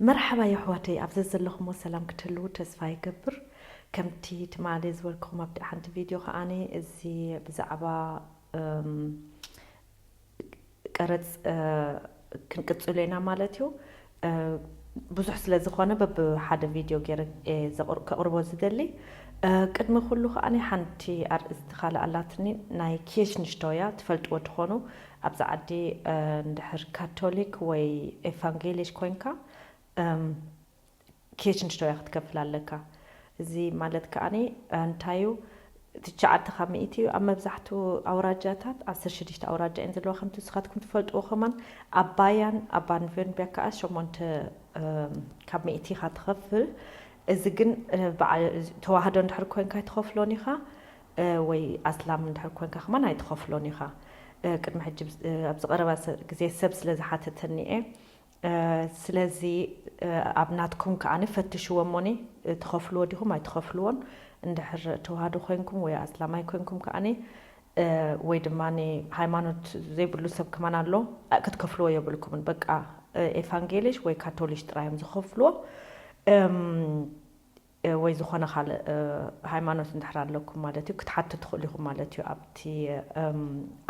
መርሓባ የሕዋተይ፣ ኣብ ዘዘለኹሞ ሰላም ክትህልዉ ተስፋ ይገብር። ከምቲ ትማሊ ዝበልኩኹም ኣብቲ ሓንቲ ቪድዮ ከኣኒ፣ እዚ ብዛዕባ፣ እም፣ ቀረጽ፣ እ፣ ክንቅጽሎ ኢና ማለት እዩ። እ፣ ብዙሕ ስለ ዝኾነ በብሓደ ቪድዮ ገይረ እየ ዘቕር-፣ ከቕርቦ ዝደሊ። እ፣ ቅድሚ ኩሉ ከኣኒ ሓንቲ ኣርእስቲ ካልእ ኣላትኒ፣ ናይ ኪርችንሽቶያ ትፈልጥዎ ትኾኑ። ኣብዚ ዓዲ፣ እ፣ እንድሕር ካቶሊክ ወይ ኤቫንጌሊሽ ኮይንካ፣ እም፣ ኪርችንሽቶያ ክትከፍል ኣለካ። እዚ ማለት ከኣኒ እንታይ እዩ? ትሽዓተ ካብ ሚእቲ እዩ። ኣብ መብዛሕትኡ ኣውራጃታት፣ ዓሰርተ ሽዱሽተ ኣውራጃ እየን ዘለዋ፣ ከምቲ ንስኻትኩም ትፈልጥዎ ከማን። ኣብ ባያን ኣብ ባድን-ቪርትበርግ ከኣ ሸሞንተ፣ እም፣ ካብ ሚእቲ ኢኻ ትኸፍል። እዚ ግን፣ እ፣ በዓል ተዋህዶ እንድሕር ኮይንካ ኣይትኸፍሎን ኢኻ፣ እ፣ ወይ ኣስላም እንድሕር ኮይንካ ከማን ኣይትኸፍሎን ኢኻ። እ፣ ቅድሚ ሕጂ ብዝ-፣ እ፣ ኣብዚ ቀረባ ሰ-፣ ግዜ ሰብ ስለ ዝሓተተኒ እየ። እ፣ ስለዚ፣ እ፣ ኣብ ናትኩም ከኣ ፈትሽዎ እሞኒ፣ እ፣ ትኸፍልዎ ዲኹም ኣይትኸፍልዎን። እንድሕር ተዋህዶ ኮይንኩም ወይ ኣስላማይ ኮይንኩም ከኣ፣ እ፣ ወይ ድማ ሃይማኖት ዘይብሉ ሰብ ከማን ኣሎ፣ እ፣ ክትከፍልዎ የብልኩምን። በቃ፣ እ፣ ኤቫንጌሊሽ ወይ ካቶሊሽ ጥራይ እዮም ዝኸፍልዎ። እም፣ እ፣ ወይ ዝኾነ ካልእ፣ እ፣ ሃይማኖት እንድሕር ኣለኩም ማለት እዩ፣ ክትሓቱ ትኽእሉ ኢኹም ማለት እዩ። ኣብቲ፣ እም፣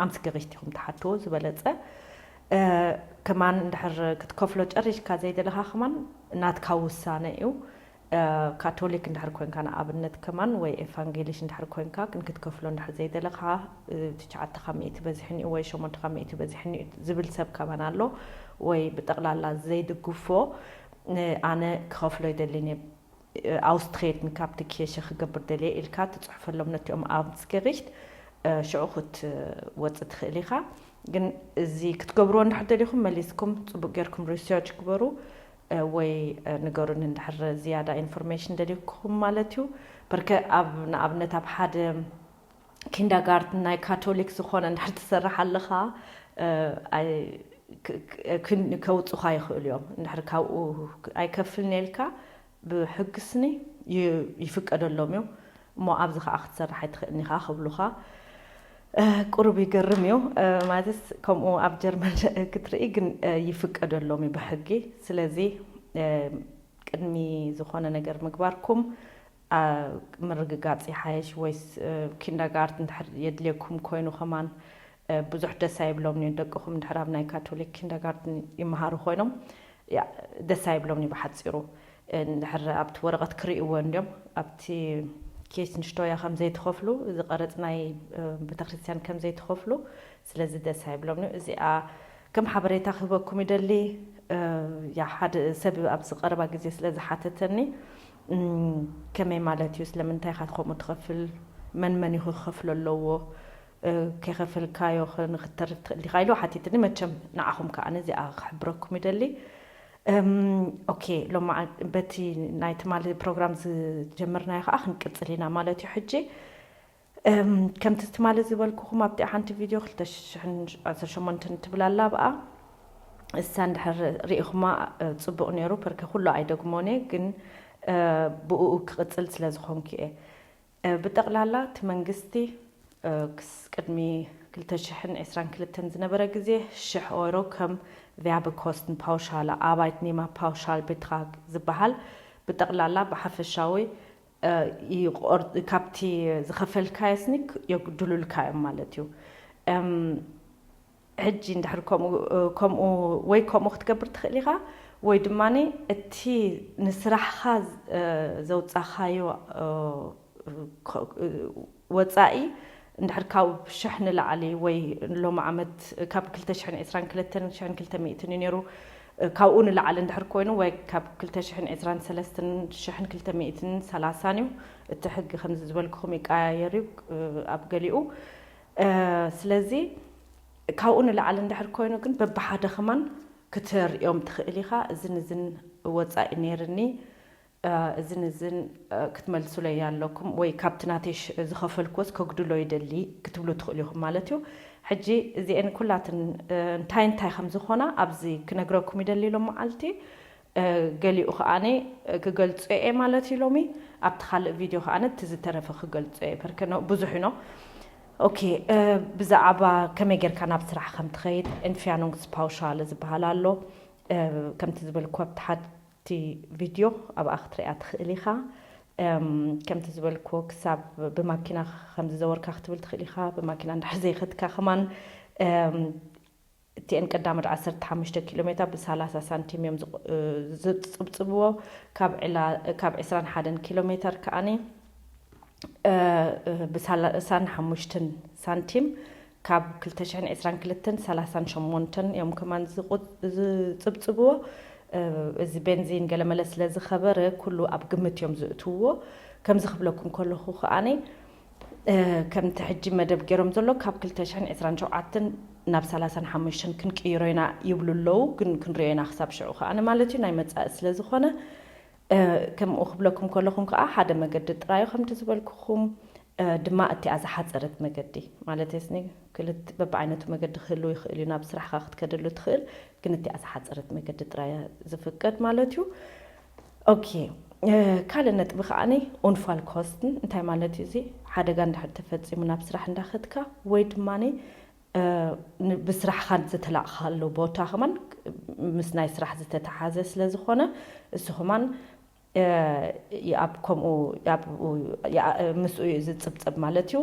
ኣምስገሪሽት ኢኹም ትሓትዎ ዝበለጸ። እ፣ ከማን እንድሕር ክትከፍሎ ጨሪሽካ ዘይደለኻ ከማን ናትካ ውሳነ እዩ። እ፣ ካቶሊክ እንድሕር ኮይንካ ንኣብነት ከማን ወይ ኤቫንጌሊሽ እንድሕር ኮይንካ ግን ክትከፍሎ እንድሕር ዘይደለኻ፣ እ፣ ትሽዓተ ካብ ሚእቲ በዚሕኒ እዩ ወይ ሸሞንተ ካብ ሚእቲ በዚሕኒ እዩ ዝብል ሰብ ከማን ኣሎ። ወይ ብጠቕላላ ዘይድግፎ፣ እ፣ ኣነ ክኸፍሎ ይደልን እየ፣ ኣውስትሬትን ካብቲ ኬሸ ክገብር ደልየ ኢልካ ትጽሕፈሎም ነቲኦም ኣምስገሪሽት፣ እ፣ ሽዑ ክትወጽእ ትኽእል ኢኻ። ግን እዚ ክትገብርዎ እንድሕር ደሊኹም መሊስኩም ጽቡቕ ጌርኩም ሪሰርች ግበሩ፣ እ፣ ወይ፣ እ፣ ንገሩኒ እንድሕር ዝያዳ ኢንፎርሜሽን ደሊኩም ማለት እዩ። በርከ ኣብ፣ ንኣብነት ኣብ ሓደ ኪንዳጋርትን ናይ ካቶሊክ ዝኾነ እንድሕር ትሰርሕ ኣለኻ፣ እ፣ ኣይ-፣ ክ-፣ ክ-፣ ክን-፣ ከውጹኻ ይኽእሉ እዮም። እንድሕር ካብኡ ኣይከፍልን ኢልካ ብሕጊ ስኒ ይ-፣ ይፍቀደሎም እዩ። እሞ ኣብዚ ኸኣ ክትሰርሕ ኣይትኽእልን ኢኻ ክብሉኻ፣ እ፣ ቁሩብ ይገርም እዩ። እ፣ ማለትስ ከምኡ ኣብ ጀርመን ክትርኢ ግን፣ እ፣ ይፍቀደሎም እዩ ብሕጊ። ስለዚ፣ እ፣ ቅድሚ ዝኾነ ነገር ምግባርኩም፣ እ፣ ምርግጋጽ ይሓይሽ ወይስ፣ እ፣ ኪንዳጋርትን እንድሕር የድልየኩም ኮይኑ ከማን፣ እ፣ ብዙሕ ደስ ኣይብሎምን እዩ። ደቅኹም እንድሕር ኣብ ናይ ካቶሊክ ኪንዳጋርትን ይመሃሩ ኮይኖም፣ ያ፣ ደስ ኣይብሎምን እዩ ብሓጺሩ። እ፣ እንድሕር ኣብቲ ወረቐት ክርእይዎ እንድዮም፣ ኣብቲ ኪርችንሽቶያ ከም ዘይትኸፍሉ፣ እዚ ቀረጽ ናይ፣ እ፣ ቤተክርስትያን ከም ዘይትኸፍሉ፣ ስለዚ ደስ ኣይብሎምን እዩ። እዚኣ ከም ሓበሬታ ክህበኩም ይደሊ። እ፣ ያ፣ ሓደ ሰብ ኣብዚ ቀረባ ግዜ ስለ ዝሓተተኒ፣ እም፣ ከመይ ማለት እዩ? ስለምንታይ ኢኻ ከምኡ ትኸፍል? መን መን እዩ ክኸፍሎ ኣለዎ? እ፣ ከይኸፈልካዮ ኸ ንኽትተርፍ ትኽእል ዲኻ? ኢሉ ሓቲትኒ። መቸም ንዓኹም ከኣ ነዚኣ ክሕብረኩም ይደሊ። እም፣ ኦኬ፣ ሎማዓ-፣ በቲ ናይ ትማሊ ፕሮግራም ዝጀመርናዮ ከኣ ክንቅጽል ኢና ማለት እዩ። ሕጂ፣ እም፣ ከምቲ ትማሊ ዝበልኩኹም ኣብቲ ሓንቲ ቪድዮ ክልተ ሽሕን ዓሰርተ ሸሞንተን ትብል ኣላ ብኣ። እሳ እንድሕር ርኢኹማ፣ እ፣ ጽቡቕ ነይሩ። ፐርከ ኩሉ ኣይደግሞን እየ፣ ግን፣ እ፣ ብእኡ ክቕጽል ስለ ዝኾንኩ እየ። እ፣ ብጠቕላላ እቲ መንግስቲ፣ እ፣ ክስ-፣ ቅድሚ ክልተ ሽሕን ዕስራን ክልተን ዝነበረ ግዜ ሽሕ ኦይሮ ከም ቪያበኮስትን ፓውሻላ፣ ኣባይት ኒማ ፓውሻል ቤትራግ ዝበሃል ብጠቕላላ ብሓፈሻዊ፣ እ፣ ይቆር-፣ ካብቲ ዝኸፈልካዮ ስኒ ክ-፣ የጉድሉልካ እዮም ማለት እዩ። እም፣ ሕጂ እንድሕር ከምኡ፣ እ፣ ከምኡ ወይ ከምኡ ክትገብር ትኽእል ኢኻ፣ ወይ ድማ እቲ ንስራሕኻ ዝ-፣ እ፣ ዘውጻኻዮ፣ እ፣ ኮ-፣ እ፣ ወጻኢ እንድሕር ካብ ሽሕ ንላዕሊ ወይ ሎሚ ዓመት ካብ ክልተ ሽሕን ዕስራን ክልተን ሽሕን ክልተ ሚእትን እዩ ነይሩ፣ እ፣ ካብኡ ንላዕሊ እንድሕር ኮይኑ ወይ ካብ ክልተ ሽሕን ዕስራን ሰለስተን ሽሕን ክልተ ሚእትን ሰላሳን እዩ። እቲ ሕጊ ከምዚ ዝበልኩኹም ይቀያየር እዩ፣ እ፣ ኣብ ገሊኡ። እ፣ ስለዚ ካብኡ ንላዕሊ እንድሕር ኮይኑ ግን በብሓደ ከማን ክትርእዮም ትኽእል ኢኻ። እዝን እዝን ወጻኢ ነይርኒ፣ እ፣ እዝን እዝን፣ እ፣ ክትመልሱለይ ኣለኩም ወይ ካብቲ ናተይ ሽ-፣ ዝኸፈልኩዎስ ከጉድሎ ይደሊ ክትብሉ ትኽእሉ ኢኹም ማለት እዩ። ሕጂ እዚኤን ኩላትን፣ እ፣ እንታይ እንታይ ከም ዝኾና ኣብዚ ክነግረኩም ይደሊ ሎም መዓልቲ። እ፣ ገሊኡ ከኣኒ፣ እ፣ ክገልጾ እየ ማለት እዩ ሎሚ። ኣብቲ ካልእ ቪድዮ ከኣኒ እቲ ዝተረፈ ክገልጾ እየ። ፐርከ ነው ብዙሕ እዩ ነው። ኦኬ፣ እ፣ ብዛዕባ ከመይ ጌርካ ናብ ስራሕ ከም ትኸይድ፣ ኢንፊያኑንግስ ፓውሻለ ዝበሃል ኣሎ። እ፣ ከምቲ ዝበልኩ ኣብቲ ሓድ-፣ እቲ ቪድዮ ኣብኣ ክትሪኣ ትኽእል ኢኻ። ከምቲ ዝበልክዎ ክሳብ ብማኪና ከምዝዘወርካ ክትብል ትኽእል ኢኻ። ብማኪና እንድሕር ዘይኸድካ ከማን እቲአን ቀዳሞት ዓሰርተ ሓሙሽተ ኪሎ ሜትር ብ ሰላሳ ሳንቲም እዮም ዝጽብጽብዎ። ካብ ዕስራን ሓደን ኪሎ ሜትር ከኣኒ ብሳላሳን ሓሙሽተን ሳንቲም ካብ ክልተ ሽሕን ዕስራን ክልተን ሰላሳን ሸሞንተን እዮም ከማን ዝጽብጽብዎ። እዚ ቤንዚን ገለመለ ስለ ዝኸበረ ኩሉ ኣብ ግምት እዮም ዝእትውዎ። ከምዚ ክብለኩም ከለኹ ከኣኒ ከምቲ ሕጂ መደብ ገይሮም ዘሎ ካብ ክልተ ሽሕን ዕስራን ሸውዓተን ናብ ሰላሳን ሓሙሽተን ክንቅይሮ ኢና ይብሉ ኣለዉ። ግን ክንሪኦ ኢና ክሳብ ሽዑ ከኣኒ ማለት እዩ፣ ናይ መጻኢ ስለ ዝኾነ። ከምኡ ክብለኩም ከለኹም ከዓ ሓደ መገዲ ጥራዩ ከምቲ ዝበልኩኹም ድማ እቲኣ ዝሓፀረት መገዲ ማለት ስኒ ክልት በብዓይነቱ መገዲ ክህልው ይኽእል እዩ። ናብ ስራሕካ ክትከደሉ ትኽእል፣ ግን እቲኣ ዝሓፀረት መገዲ ጥራያ ዝፍቀድ ማለት እዩ። ኦኬ፣ ካልእ ነጥቢ ከዓኒ ኡንፋል ኮስትን እንታይ ማለት እዩ? እዚ ሓደጋ እንድሕር ተፈፂሙ ናብ ስራሕ እንዳኸድካ ወይ ድማኒ ብስራሕኻ ዝተላእኻሉ ቦታ ከማን ምስ ናይ ስራሕ ዝተተሓዘ ስለ ዝኾነ እሱ ከማን ኣብ ከምኡ ምስኡ እዩ ዝፅብፀብ ማለት እዩ።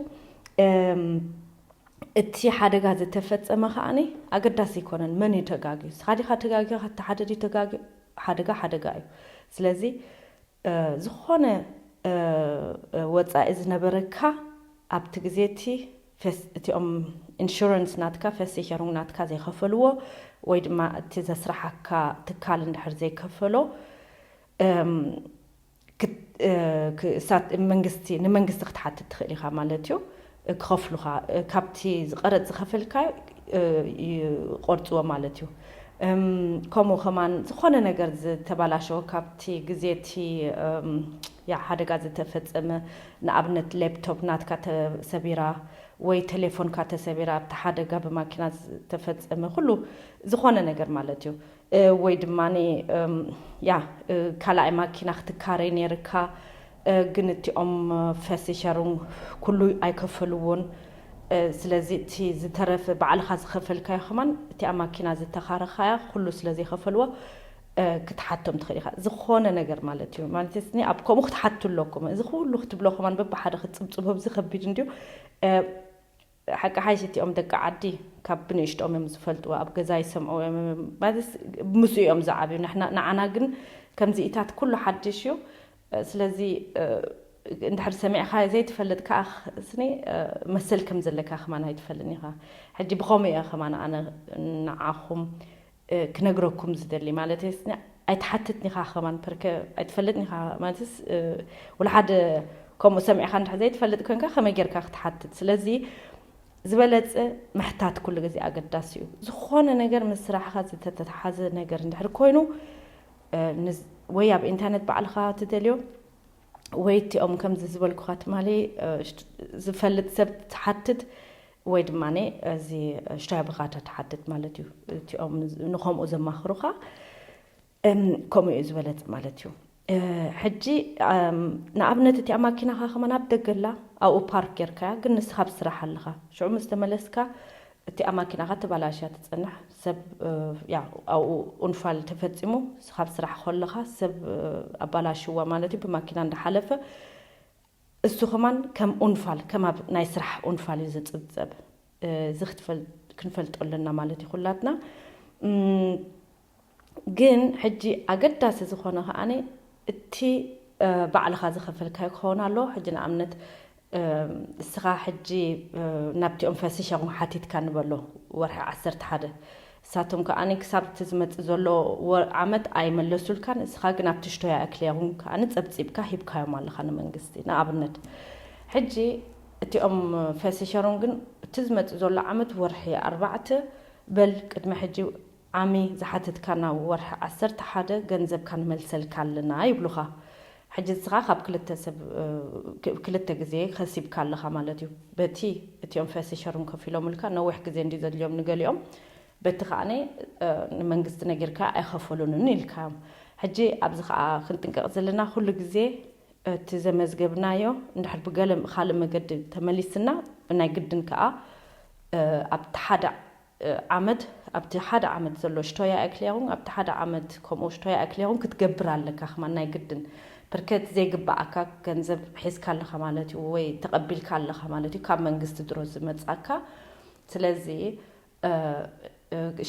እቲ ሓደጋ ዝተፈፀመ ከዓኒ ኣገዳሲ ኣይኮነን መን እዩ ተጋግዩ። ንስኻ ዲኻ ተጋግኻ፣ እቲ ሓደ ድዩ ተጋግዩ? ሓደጋ ሓደጋ እዩ። ስለዚ ዝኾነ ወፃኢ ዝነበረካ ኣብቲ ግዜ እቲ እቲኦም ኢንሹረንስ ናትካ ፈሲሸሩን ናትካ ዘይከፈልዎ ወይ ድማ እቲ ዘስራሓካ ትካል እንድሕር ዘይከፈሎ መንግስቲ ንመንግስቲ ክትሓትት ትኽእል ኢኻ ማለት እዩ። ክኸፍሉኻ ካብቲ ዝቀረፅ ዝኸፈልካ ይቆርፅዎ ማለት እዩ። ከምኡ ከማን ዝኾነ ነገር ዝተባላሸወ ካብቲ ግዜ እቲ ሓደጋ ዝተፈፀመ፣ ንኣብነት ሌፕቶፕ ናትካ ተሰቢራ ወይ ቴሌፎንካ ተሰቢራ ኣብቲ ሓደጋ ብማኪና ዝተፈፀመ ኩሉ ዝኾነ ነገር ማለት እዩ። ወይ ድማ ያ ካልኣይ ማኪና ክትካረይ ነይርካ፣ ግን እቲኦም ፈሲሸሩን ኩሉ ኣይከፈልዎን። ስለዚ እቲ ዝተረፈ ባዕልኻ ዝኸፈልካዮ ከማን እቲኣ ማኪና ዝተኻረኻያ ኩሉ ስለ ዘይኸፈልዎ ክትሓቶም ትኽእል ኢኻ። ዝኾነ ነገር ማለት እዩ። ማለት ስኒ ኣብ ከምኡ ክትሓቱ ኣለኩም። እዚ ኩሉ ክትብሎ ከማን በብሓደ ክትፅብፅቦ ብዚ ከቢድ እንድዩ። ሓቂ ሓይሽ እቲኦም ደቂ ዓዲ ካብ ብንእሽቶም እዮም ዝፈልጥዎ፣ ኣብ ገዛ ይሰምዑ እዮም። ማለት ምስ እዮም ዝዓብዩ። ንዓና ግን ከምዚኢታት ኩሉ ሓድሽ እዩ። ስለዚ እንድሕር ሰሚዕካ ዘይትፈልጥ ከዓ ስኒ መሰል ከም ዘለካ ከማን ኣይትፈልጥን ኢኻ። ሕጂ ብኸምኡ እየ ከማን ኣነ ንዓኹም ክነግረኩም ዝደሊ ማለት ስኒ ኣይትሓትትኒ ኢኻ ከማን ፐርከ ኣይትፈልጥኒ ኢኻ ማለትስ ወላ ሓደ ከምኡ ሰሚዕካ እንድሕር ዘይትፈልጥ ኮንካ ከመይ ጌርካ ክትሓትት? ስለዚ ዝበለፀ ምሕታት ኩሉ ግዜ ኣገዳሲ እዩ። ዝኾነ ነገር ምስ ስራሕኻ ዝተተሓዘ ነገር እንድሕር ኮይኑ ወይ ኣብ ኢንተርነት ባዕልኻ ትደልዮ ወይ እቲኦም ከምዚ ዝበልኩኻ ትማሊ ዝፈልጥ ሰብ ትሓትት ወይ ድማ እዚ ሽቶያ ብኻታ ትሓትት ማለት እዩ። እቲኦም ንኸምኡ ዘማኽሩኻ ከምኡ እዩ ዝበለፅ ማለት እዩ። ሕጂ ንኣብነት እቲኣ ማኪናኻ ከማን ኣብ ደገላ ኣብኡ ፓርክ ጌርካያ፣ ግን ንስኻ ኣብ ስራሕ ኣለኻ። ሽዑ ምስ ተመለስካ እቲኣ ማኪናኻ ተባላሽያ ትፀንሕ። ሰብ ኣብኡ ኡንፋል ተፈፂሙ፣ ንስኻ ኣብ ስራሕ ከለኻ ሰብ ኣባላሽዋ ማለት እዩ። ብማኪና እንዳሓለፈ እሱ ከማን ከም ኡንፋል ከም ኣብ ናይ ስራሕ ኡንፋል እዩ ዝፅብፀብ። እዚ ክንፈልጦ ኣለና ማለት እዩ ኩላትና። ግን ሕጂ ኣገዳሲ ዝኾነ ከዓኒ እቲ ባዕልኻ ዝኸፈልካዮ ክኸውን ኣለዎ። ሕጂ ንኣብነት እስኻ ሕጂ ናብቲኦም ፈሲሸኹም ሓቲትካ ንበሎ ወርሒ ዓሰርተ ሓደ እሳቶም ከዓኒ ክሳብ እቲ ዝመፅእ ዘሎ ዓመት ኣይመለሱልካን። እስኻ ግን ኣብቲ ሽቶያ ኣክልያኹም ከዓኒ ፀብፂብካ ሂብካዮም ኣለኻ ንመንግስቲ። ንኣብነት ሕጂ እቲኦም ፈሲሸሩን ግን እቲ ዝመፅእ ዘሎ ዓመት ወርሒ ኣርባዕተ በል ቅድሚ ሕጂ ዓሚ ዝሓተትካና ወርሒ ዓሰርተ ሓደ ገንዘብካ ንመልሰልካ ኣለና ይብሉኻ። ሕጂ ንስኻ ካብ ክልተ ሰብ ክልተ ግዜ ከሲብካ ኣለኻ ማለት እዩ። በቲ እቲኦም ፈሲሸሩን ከፊሎምልካ ነዊሕ ግዜ እንዲ ዘድልዮም ንገሊኦም በቲ ከዓኒ ንመንግስቲ ነጊርካ ኣይኸፈሉንን ኢልካዮም። ሕጂ ኣብዚ ከዓ ክንጥንቀቕ ዘለና ኩሉ ግዜ እቲ ዘመዝገብናዮ እንድሕር ብገለ ካልእ መገዲ ተመሊስና ብናይ ግድን ከዓ ኣብቲ ሓደ ዓመት ኣብቲ ሓደ ዓመት ዘሎ Steuererklärung ኣብቲ ሓደ ዓመት ከምኡ Steuererklärung ክትገብር ኣለካ። ከማን ናይ ግድን ብርከት ዘይግባኣካ ገንዘብ ሒዝካ ኣለኻ ማለት እዩ፣ ወይ ተቐቢልካ ኣለኻ ማለት እዩ ካብ መንግስቲ ድሮ ዝመጻካ። ስለዚ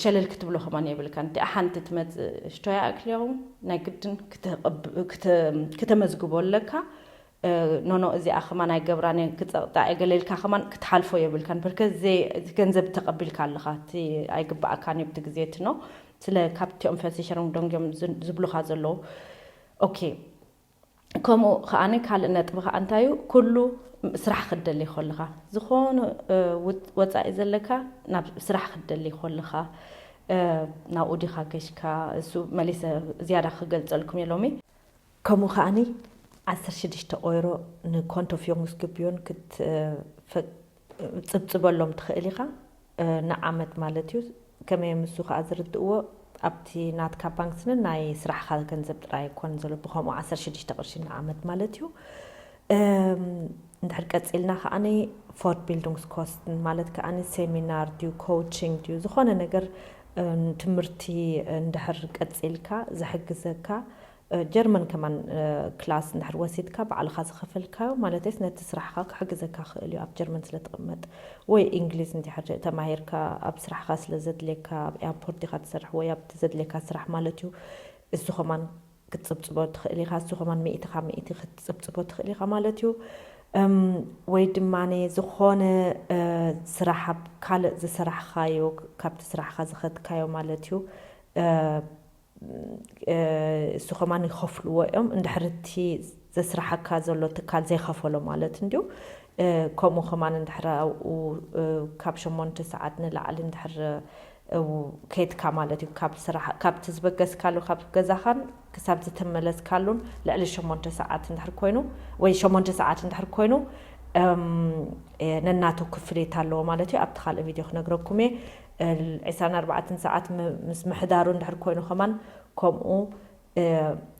ሸለል ክትብሎ ከማን የብልካን። እቲኣ ሓንቲ ትመጽእ Steuererklärung ናይ ግድን ክተመዝግቦ ኣለካ። ኖኖ እዚኣ ከማን ኣይገብራን እየ ክጸቕጣ እየ ገለ ኢልካ ከማን ክትሓልፎ የብልካን። ብርከት ዘይ ገንዘብ ተቐቢልካ ኣለኻ፣ እቲ ኣይግባኣካን እዩ ብቲ ግዜ እቲ ኖ። ስለ ካብቲኦም ፈሲሸሮም ደንጊዮም ዝብሉኻ ዘለዉ። ኦኬ። ከምኡ ከዓኒ ካልእ ነጥቢ ከዓ እንታይ እዩ? ኩሉ ስራሕ ክትደሊ ከለኻ፣ ዝኾነ ወፃኢ ዘለካ ናብ ስራሕ ክትደሊ ከለኻ ናብኡ ዲኻ ገሽካ? እሱ መሊሰ ዝያዳ ክገልፀልኩም እየ ሎሚ። ከምኡ ከዓኒ ዓሰርተ ሽዱሽተ ቆይሮ ንኮንቶ ፊዮንግስ ግቢዮን ክትፅብፅበሎም ትኽእል ኢኻ። ንዓመት ማለት እዩ። ከመይ ምስ ከዓ ዝርድእዎ ኣብቲ ናትካ ባንክ ስኒ ናይ ስራሕኻ ገንዘብ ጥራይ ኣይኮን ዘሎ ብከምኡ ዓሰርተ ሽዱሽተ ቅርሺ ንዓመት ማለት እዩ። እንድሕር ቀፂልና ከዓኒ ፎርትቢልዱንግስኮስትን ማለት ከዓኒ ሴሚናር ድዩ ኮችንግ ድዩ ዝኾነ ነገር ትምህርቲ እንድሕር ቀፂልካ ዝሕግዘካ ጀርመን ከማን ክላስ እንድሕር ወሲድካ ባዕልኻ ዝኸፈልካዮ ማለተይስ ነቲ ስራሕኻ ክሕግዘካ ክእል እዩ ኣብ ጀርመን ስለ ትቕመጥ ወይ እንግሊዝ እንድሕር ተማሂርካ ኣብ ስራሕኻ ስለ ዘድልየካ ኣብ ኤርፖርት ኢኻ ትሰርሕ ወይ ኣብቲ ዘድልየካ ስራሕ ማለት እዩ። እሱ ከማን ክትፅብፅቦ ትኽእል ኢኻ። እሱ ከማን ሚእቲ ካብ ሚእቲ ክትፅብፅቦ ትኽእል ኢኻ ማለት እዩ። ወይ ድማ ዝኾነ ስራሕ ኣብ ካልእ ዝሰራሕኻዮ ካብቲ ስራሕኻ ዝኸድካዮ ማለት እዩ። እሱ ከማን ይኸፍልዎ እዮም። እንድሕር እቲ ዘስርሓካ ዘሎ ትካል ዘይኸፈሎ ማለት እንድዩ። ከምኡ ከማን እንድሕር ኣብኡ ካብ ሸሞንተ ሰዓት ንላዕሊ እንድሕር ከድካ ማለት እዩ። ካብ ስራሕ ካብቲ ዝበገስካሉ ካብ ገዛኻን ክሳብ ዝተመለስካሉን ልዕሊ ሸሞንተ ሰዓት እንድሕር ኮይኑ ወይ ሸሞንተ ሰዓት እንድሕር ኮይኑ ነናቱ ክፍሌት ኣለዎ ማለት እዩ። ኣብቲ ካልእ ቪድዮ ክነግረኩም እየ። ዕስራን ኣርባዕተን ሰዓት ምስ ምሕዳሩ እንድሕር ኮይኑ ከማን ከምኡ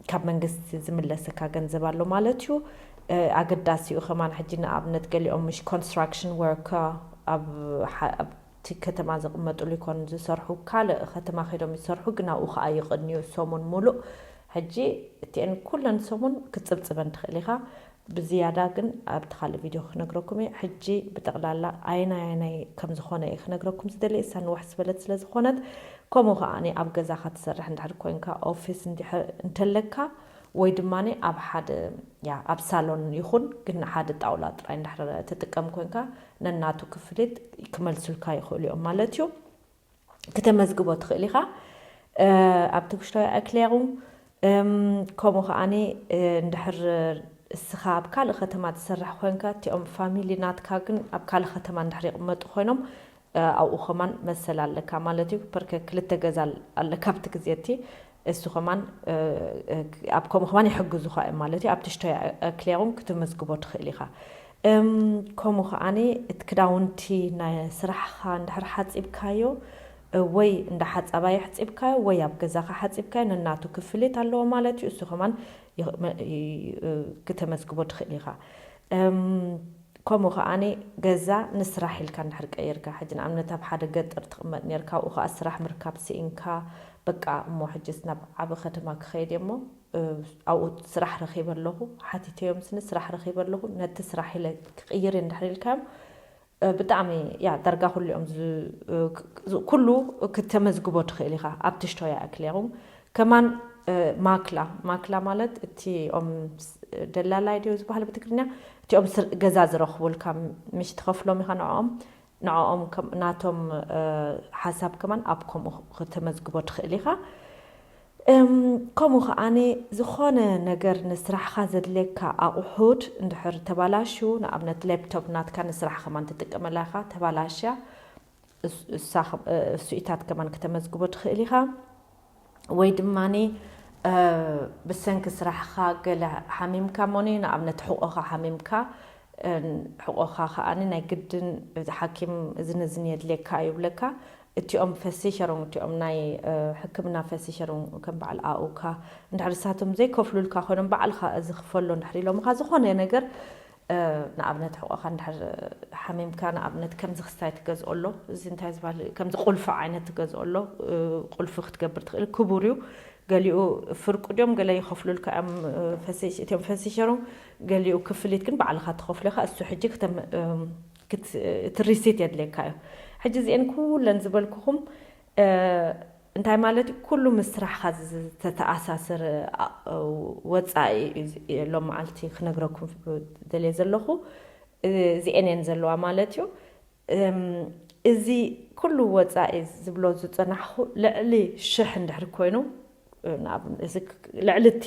ካብ መንግስቲ ዝምለሰካ ገንዘብ ኣሎ ማለት እዩ። ኣገዳሲ እዩ ከማን ሕጂ ንኣብነት ገሊኦም ምሽ ኮንስትራክሽን ወርከር ኣብ እቲ ከተማ ዝቕመጥሉ ይኮን ዝሰርሑ ካልእ ከተማ ከይዶም ይሰርሑ ግን ኣብኡ ከዓ ይቕንዩ ሰሙን ሙሉእ። ሕጂ እቲአን ኩለን ሰሙን ክትፅብፅበን ትኽእል ኢኻ። ብዝያዳ ግን ኣብቲ ካልእ ቪድዮ ክነግረኩም እየ። ሕጂ ብጠቕላላ ኣይናይ ኣይናይ ከም ዝኾነ እየ ክነግረኩም ዝደሊ። እሳ ንውሕ ዝበለት ስለ ዝኾነት ከምኡ ከዓ ኣብ ገዛኻ ትሰርሕ እንድሕር ኮይንካ ኦፊስ እንተለካ ወይ ድማ ኣብ ሓደ ያ ኣብ ሳሎን ይኹን ግን ሓደ ጣውላ ጥራይ እንድሕር ትጥቀም ኮይንካ ነናቱ ክፍሊት ክመልሱልካ ይኽእሉ እዮም ማለት እዩ። ክተመዝግቦ ትኽእል ኢኻ። ኣብቲ ውሽታዊ ኣክሊያሩ ከምኡ ከዓኒ እንድሕር እስኻ ኣብ ካልእ ከተማ ትሰርሕ ኮይንካ እቲኦም ፋሚሊ ናትካ ግን ኣብ ካልእ ከተማ እንድሕር ይቕመጡ ኮይኖም ኣብኡ ከማን መሰል ኣለካ ማለት እዩ። ፐርከ ክልተ ገዛ ኣለካ ኣብቲ ግዜ እቲ እሱ ከማን ኣብ ከምኡ ከማን ይሕግዙኻ እዮም ማለት እዩ። ኣብቲ ሽቶይ ክሊያሩም ክትምዝግቦ ትኽእል ኢኻ። ከምኡ ከዓኒ እቲ ክዳውንቲ ናይ ስራሕኻ እንድሕር ሓፂብካዮ ወይ እንዳ ሓፃባ የሕፂብካዮ ወይ ኣብ ገዛኻ ሓፂብካዮ ነናቱ ክፍሊት ኣለዎ ማለት እዩ። እሱ ከማን ክተመዝግቦ ትኽእል ኢኻ። ከምኡ ከዓኒ ገዛ ንስራሕ ኢልካ እንድሕር ቀይርካ ሕጂ ንኣብነት ኣብ ሓደ ገጠር ትቕመጥ ነርካ ኣብኡ ከዓ ስራሕ ምርካብ ስኢንካ በቃ እሞ ሕጅስ ናብ ዓብ ከተማ ክኸይድ እየ እሞ ኣብኡ ስራሕ ረኺበ ኣለኹ ሓቲተዮም ስኒ ስራሕ ረኺበ ኣለኹ ነቲ ስራሕ ኢለ ክቕይር እየ እንድሕር ኢልካዮም ብጣዕሚ ያ ዳርጋ ኩሉ እዮም ኩሉ ክተመዝግቦ ትኽእል ኢኻ ኣብቲ ሽቶያ ክሊያሩም ከማን ማክላ ማክላ ማለት እቲኦም ደላላይ ድዮ ዝበሃል ብትግርኛ እቲኦም ገዛ ዝረኽቡልካ ምሽ ትኸፍሎም ኢኻ ንዕኦም ንዕኦም ናቶም ሓሳብ ከማን ኣብ ከምኡ ክተመዝግቦ ትኽእል ኢኻ። ከምኡ ከዓኒ ዝኾነ ነገር ንስራሕኻ ዘድልየካ ኣቑሑት እንድሕር ተባላሽዩ ንኣብነት ላፕቶፕ ናትካ ንስራሕ ከማን ትጥቀመላ ኢኻ ተባላሽያ እሱኢታት ከማን ክተመዝግቦ ትኽእል ኢኻ። ወይ ድማ ብሰንኪ ስራሕኻ ገለ ሓሚምካ ሞኒ ንኣብነት ሕቆኻ ሓሚምካ ሕቆኻ ከዓኒ ናይ ግድን ሓኪም እዝንዝን የድልየካ እዩ ብለካ እቲኦም ፈሲሸሮም እቲኦም ናይ ሕክምና ፈሲሸሮም ከም በዓል ኣኡካ እንድሕር ሳቶም ዘይከፍሉልካ ኮይኖም በዓልካ እዚ ክፈሎ እንድሕር ኢሎምካ ዝኾነ ነገር ንኣብነት ሕቆኻ እንድሕር ሓሚምካ ንኣብነት ከምዚ ክስታይ ትገዝኦ ኣሎ፣ እዚ እንታይ ዝበሃል ከምዚ ቁልፊ ዓይነት ትገዝኦ ኣሎ። ቁልፊ ክትገብር ትኽእል፣ ክቡር እዩ። ገሊኡ ፍርቁ ድዮም ገለ ይኸፍሉልካ እዮም፣ ፈሲሽ እትዮም ፈሲሸሮም። ገሊኡ ክፍሊት ግን ባዕልኻ ትኸፍሎ ኢኻ። እሱ ሕጂ ክትም እቲ ሪሲት የድልየካ እዩ። ሕጂ እዚአን ኩለን ዝበልኩኹም እንታይ ማለት እዩ? ኩሉ ምስ ስራሕኻ ዝተተኣሳሰረ ወፃኢ ሎም መዓልቲ ክነግረኩም ደልየ ዘለኹ። እዚአን እየን ዘለዋ ማለት እዩ። እዚ ኩሉ ወፃኢ ዝብሎ ዝፀናሕኹ ልዕሊ ሽሕ እንድሕር ኮይኑ፣ ልዕሊ እቲ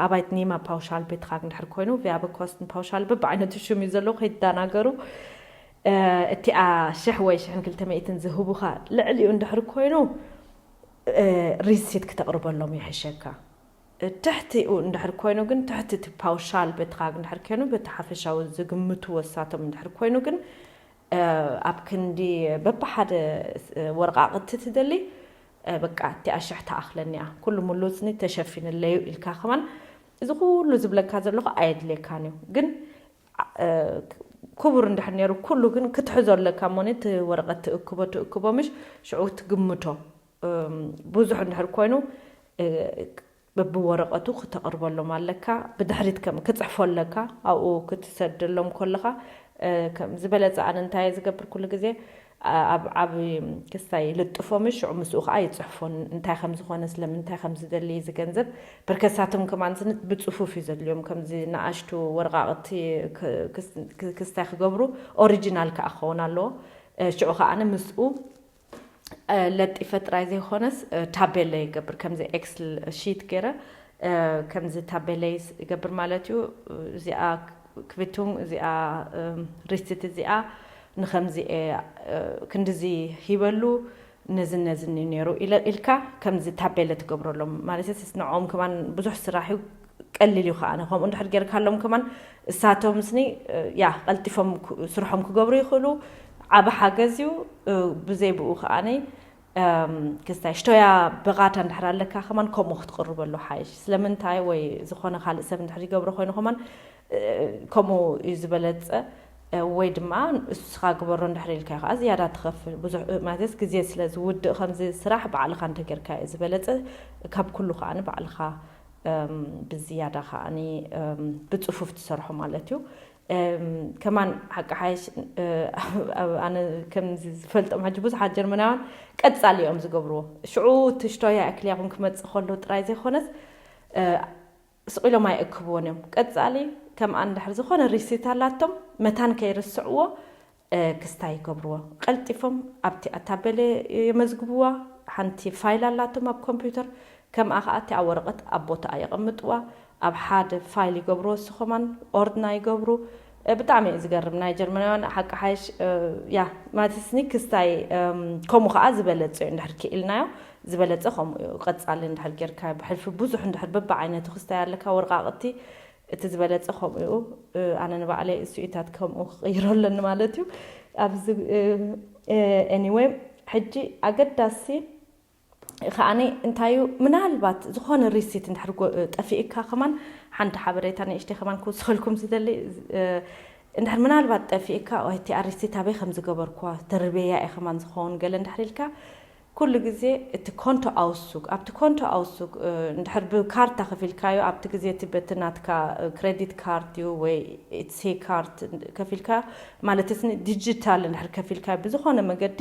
ኣባይት ኒማ ፓውሻል ቤትኻ እንድሕር ኮይኑ ቪያበ ኮስትን ፓውሻል በብዓይነቱ ሽም እዩ ዘለዎ ከይትዳናገሩ። እቲኣ ሽሕ ወይ ሽሕን ክልተ ሚእትን ዝህቡኻ ልዕሊኡ እንድሕር ኮይኑ፣ ሪሲት ክተቕርበሎም ይሕሸካ። ትሕቲኡ እንድሕር ኮይኑ ግን ትሕቲ እቲ ፓውሻል ቤትኻ እንድሕር ኮይኑ በቲ ሓፈሻዊ ዝግምቱ ወሳቶም እንድሕር ኮይኑ ግን ኣብ ክንዲ በብሓደ ወረቃቕቲ ትደሊ በቃ እቲኣ ሽሕ ተኣኽለኒ እያ፣ ኩሉ ሙሉፅኒ ተሸፊንለዩ ኢልካ ከማን እዚ ኩሉ ዝብለካ ዘለኹ ኣየድልየካን እዩ። ግን ክቡር እንድሕር ነይሩ ኩሉ ግን ክትሕዞ ኣለካ እሞ እቲ ወረቐት ትእክቦ ትእክቦ ምሽ ሽዑ ትግምቶ። ብዙሕ እንድሕር ኮይኑ በብወረቐቱ ክተቕርበሎም ኣለካ። ብድሕሪት ከም ክፅሕፎ ኣለካ፣ ኣብኡ ክትሰደሎም ከለኻ ከም ዝበለፀ ኣነ እንታይ ዝገብር ኩሉ ግዜ ኣብ ዓብ ክስታይ ልጥፎ ምሽ ሽዑ ምስኡ ከዓ ይፅሕፎን እንታይ ከም ዝኾነ ስለምንታይ ከም ዝደሊ እዚ ገንዘብ በርከሳቶም ከማን ብፅፉፍ እዩ ዘድልዮም። ከምዚ ንኣሽቱ ወረቃቕቲ ክስታይ ክገብሩ ኦሪጂናል ከዓ ክኸውን ኣለዎ። ሽዑ ከዓ ምስኡ ለጢፈ ጥራይ ዘይኮነስ ታቤለ ይገብር። ከምዚ ኤክስል ሺት ገይረ ከምዚ ታቤለ ይገብር ማለት እዩ። እዚኣ ክቪቱንግ እዚኣ ሪሲት እዚኣ ንከምዚ ክንድዚ ሂበሉ ነዝን ነዝን እዩ ነይሩ ኢልካ ከምዚ ታቤለ ትገብረሎም ማለት ንዕኦም ከማን ብዙሕ ስራሕ እዩ። ቀሊል እዩ ከዓ ከምኡ እንድሕር ጌርካሎም ከማን እሳቶም ስኒ ያ ቀልጢፎም ስርሖም ክገብሩ ይኽእሉ። ዓብ ሓገዝ እዩ። ብዘይ ብኡ ከዓኒ ክስታይ ሽቶያ ብቓታ እንድሕር ኣለካ ከማን ከምኡ ክትቕርበሉ ሓይሽ። ስለምንታይ ወይ ዝኾነ ካልእ ሰብ እንድሕር ይገብሮ ኮይኑ ከማን ከምኡ እዩ ዝበለፀ። ወይ ድማ እስኻ ግበሮ እንድሕር ኢልካ ከዓ ዝያዳ ትኸፍል ብዙሕ ማለት ግዜ ስለ ዝውድእ ከምዚ ስራሕ ባዕልኻ እንተጌርካ እዩ ዝበለፀ። ካብ ኩሉ ከዓ ንባዕልኻ ብዝያዳ ከዓኒ ብፅፉፍ ትሰርሖ ማለት እዩ። ከማን ሓቂ ሓይሽ ኣነ ከምዚ ዝፈልጦም ሕጂ ብዙሓት ጀርመናውያን ቀፃሊ እዮም ዝገብርዎ። ሽዑ ትሽቶያ እክልያኹም ክመፅእ ከሎ ጥራይ ዘይኮነስ ስቕ ኢሎም ኣይእክብዎን እዮም። ቀፃሊ ከምኣ እንድሕር ዝኾነ ሪሲት ኣላቶም መታን ከይርስዕዎ ክስታይ ይገብርዎ። ቀልጢፎም ኣብቲ ኣታበለ የመዝግብዋ። ሓንቲ ፋይል ኣላቶም ኣብ ኮምፒውተር ከምኣ ከዓ እቲ ኣብ ወረቐት ኣብ ቦታኣ የቐምጥዋ። ኣብ ሓደ ፋይል ይገብርዎ። ስኸማን ኦርድና ይገብሩ። ብጣዕሚ እዩ ዝገርም ናይ ጀርመናውያን ሓቂ ሓይሽ። ያ ማለትስኒ ክስታይ ከምኡ ከዓ ዝበለፀ እዩ እንድሕር ክኢልናዮ ዝበለፀ ከምኡ እዩ። ቀፃሊ እንድሕር ጌርካ ብሕልፊ ብዙሕ እንድሕር በብዓይነቱ ክስታይ ኣለካ ወረቃቅቲ እቲ ዝበለፀ ከምኡ እዩ። ኣነ ንባዕለይ እሱኢታት ከምኡ ክቕይሮ ኣለኒ ማለት እዩ። ኣብዚ anyway ሕጂ ኣገዳሲ ከዓኒ እንታይ እዩ ምናልባት ዝኾነ ሪሲት እንድሕር ጠፊእካ ከማን ሓንቲ ሓበሬታ ንእሽተይ ከማን ክውስኸልኩም ዝደሊ እንድሕር ምናልባት ጠፊእካ እቲኣ ሪሲት ኣበይ ከም ዝገበርኳ ተርቤያ እየ ከማን ዝኸውን ገለ እንድሕር ኢልካ ኩሉ ግዜ እቲ ኮንቶ ኣውሱግ ኣብቲ ኮንቶ ኣውሱግ እንድሕር ብካርታ ከፊልካዮ ኣብቲ ግዜ እቲ በቲ ናትካ ክሬዲት ካርድ እዩ ወይ ኢትሲ ካርድ ከፊልካ ማለት ዲጂታል እንድሕር ከፊልካዮ ብዝኾነ መገዲ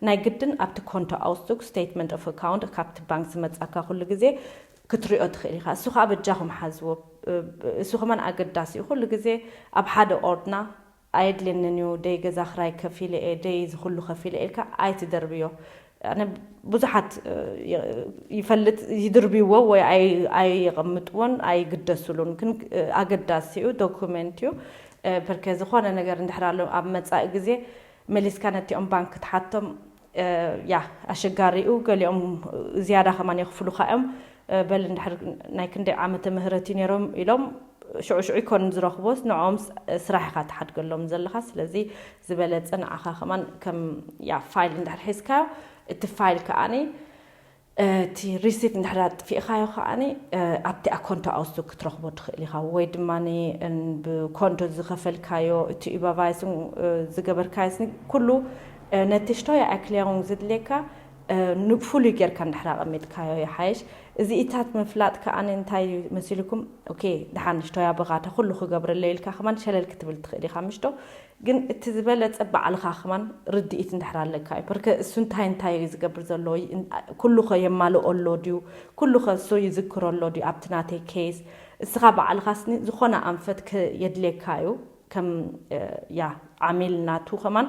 ናይ ግድን ኣብቲ ኮንቶ ኣውሱግ ስቴትመንት ኦፍ ኣካውንት ካብቲ ባንክ ዝመፃካ ኩሉ ግዜ ክትሪኦ ትኽእል ኢኻ። እሱ ከዓ በጃኹም ሓዝዎ። እሱ ከማን ኣገዳሲ እዩ። ኩሉ ግዜ ኣብ ሓደ ኦርድና ኣየድልየንን እዩ ደይ ገዛ ክራይ ከፊለ እየ ደይ ዝኩሉ ከፊለ እየ ኢልካ ኣይትደርብዮ። ኣነ ብዙሓት ይፈልጥ ይድርብይዎ ወይ ኣይየቐምጥዎን ኣይግደስሉን ግን ኣገዳሲ እዩ ዶኩመንት እዩ። በርከ ዝኾነ ነገር እንድሕር ኣሎ ኣብ መፃኢ ግዜ መሊስካ ነቲኦም ባንክ ክትሓቶም ያ ኣሸጋሪ እዩ። ገሊኦም ዝያዳ ከማን የኽፍሉኻ እዮም። በል እንድሕር ናይ ክንደይ ዓመተ ምህረት እዩ ነይሮም ኢሎም ሽዑ ሽዑ ይኮን ዝረኽቦስ ንዕኦም ስራሕ ኢኻ ትሓድገሎም ዘለኻ። ስለዚ ዝበለፀ ንዓኻ ከማን ከም ያ ፋይል እንድሕር ሒዝካዮ እቲ ፋይል ከዓኒ እቲ ሪሲት እንድሕር ኣጥፊእኻዮ ከዓኒ ኣብቲ ኣኮንቶ ኣውስቱ ክትረኽቦ ትኽእል ኢኻ፣ ወይ ድማ ብኮንቶ ዝኸፈልካዮ እቲ ኢባቫይስን ዝገበርካዮ ስኒ ኩሉ ነቲ ሽቶያ ኣክሊያውን ዝድልየካ ፍሉይ ጌርካ እንድሕር ኣቐሚጥካዮ ይሓይሽ። እዚ ኢታት ምፍላጥ ከዓኒ እንታይ እዩ መሲልኩም? ኦኬ፣ ደሓን ሽቶያ ብኻታ ኩሉ ክገብረለይ ኢልካ ከማን ሸለል ክትብል ትኽእል ኢኻ ምሽቶ። ግን እቲ ዝበለጸ ባዕልኻ ከማን ርድኢት እንድሕር ኣለካ እዩ። በርከ እሱ እንታይ እንታይ እዩ ዝገብር ዘሎ? ኩሉ ኸ የማልኦ ኣሎ ድዩ? ኩሉ ኸ እሱ ይዝክሮ ኣሎ ድዩ? ኣብቲ ናተይ ኬስ እስኻ ባዕልኻ ስኒ ዝኾነ ኣንፈት የድልየካ እዩ። ከም ያ ዓሚል ናቱ ከማን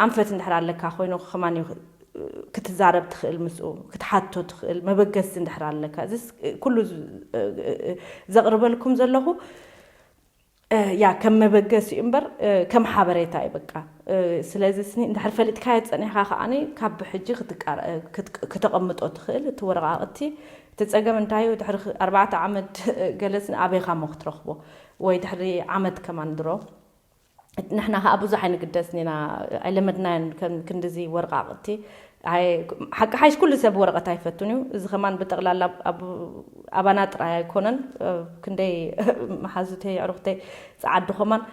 ኣንፈት እንድሕር ኣለካ ኮይኑ ከማን ክትዛረብ ትኽእል፣ ምስኡ ክትሓቶ ትኽእል መበገሲ እንድሕር ኣለካ። እዚ ኩሉ ዘቕርበልኩም ዘለኹ ያ ከም መበገሲ እዩ እምበር ከም ሓበሬታ እዩ በቃ። ስለዚ ስኒ እንድሕር ፈሊጥካዮ ጸኒሕካ ከዓኒ ካብ ሕጂ ክተቐምጦ ትኽእል እቲ ወረቓቕቲ። እቲ ጸገም እንታይ እዩ? ድሕሪ ኣርባዕተ ዓመት ገለስኒ ኣበይካ ሞ ክትረኽቦ ወይ ድሕሪ ዓመት ከማን ድሮ ንሕና ከዓ ብዙሕ ኣይንግደስን ኢና። ኣይለመድናዮን ከም ክንድዚ ወረቓቕቲ። ሓቂ ሓይሽ ኩሉ ሰብ ወረቐት ኣይፈቱን እዩ። እዚ ከማን ብጠቕላላ ኣባና ጥራይ ኣይኮነን። ክንደይ መሓዙተይ ኣዕሩኽተይ ጸዓዱ ከማን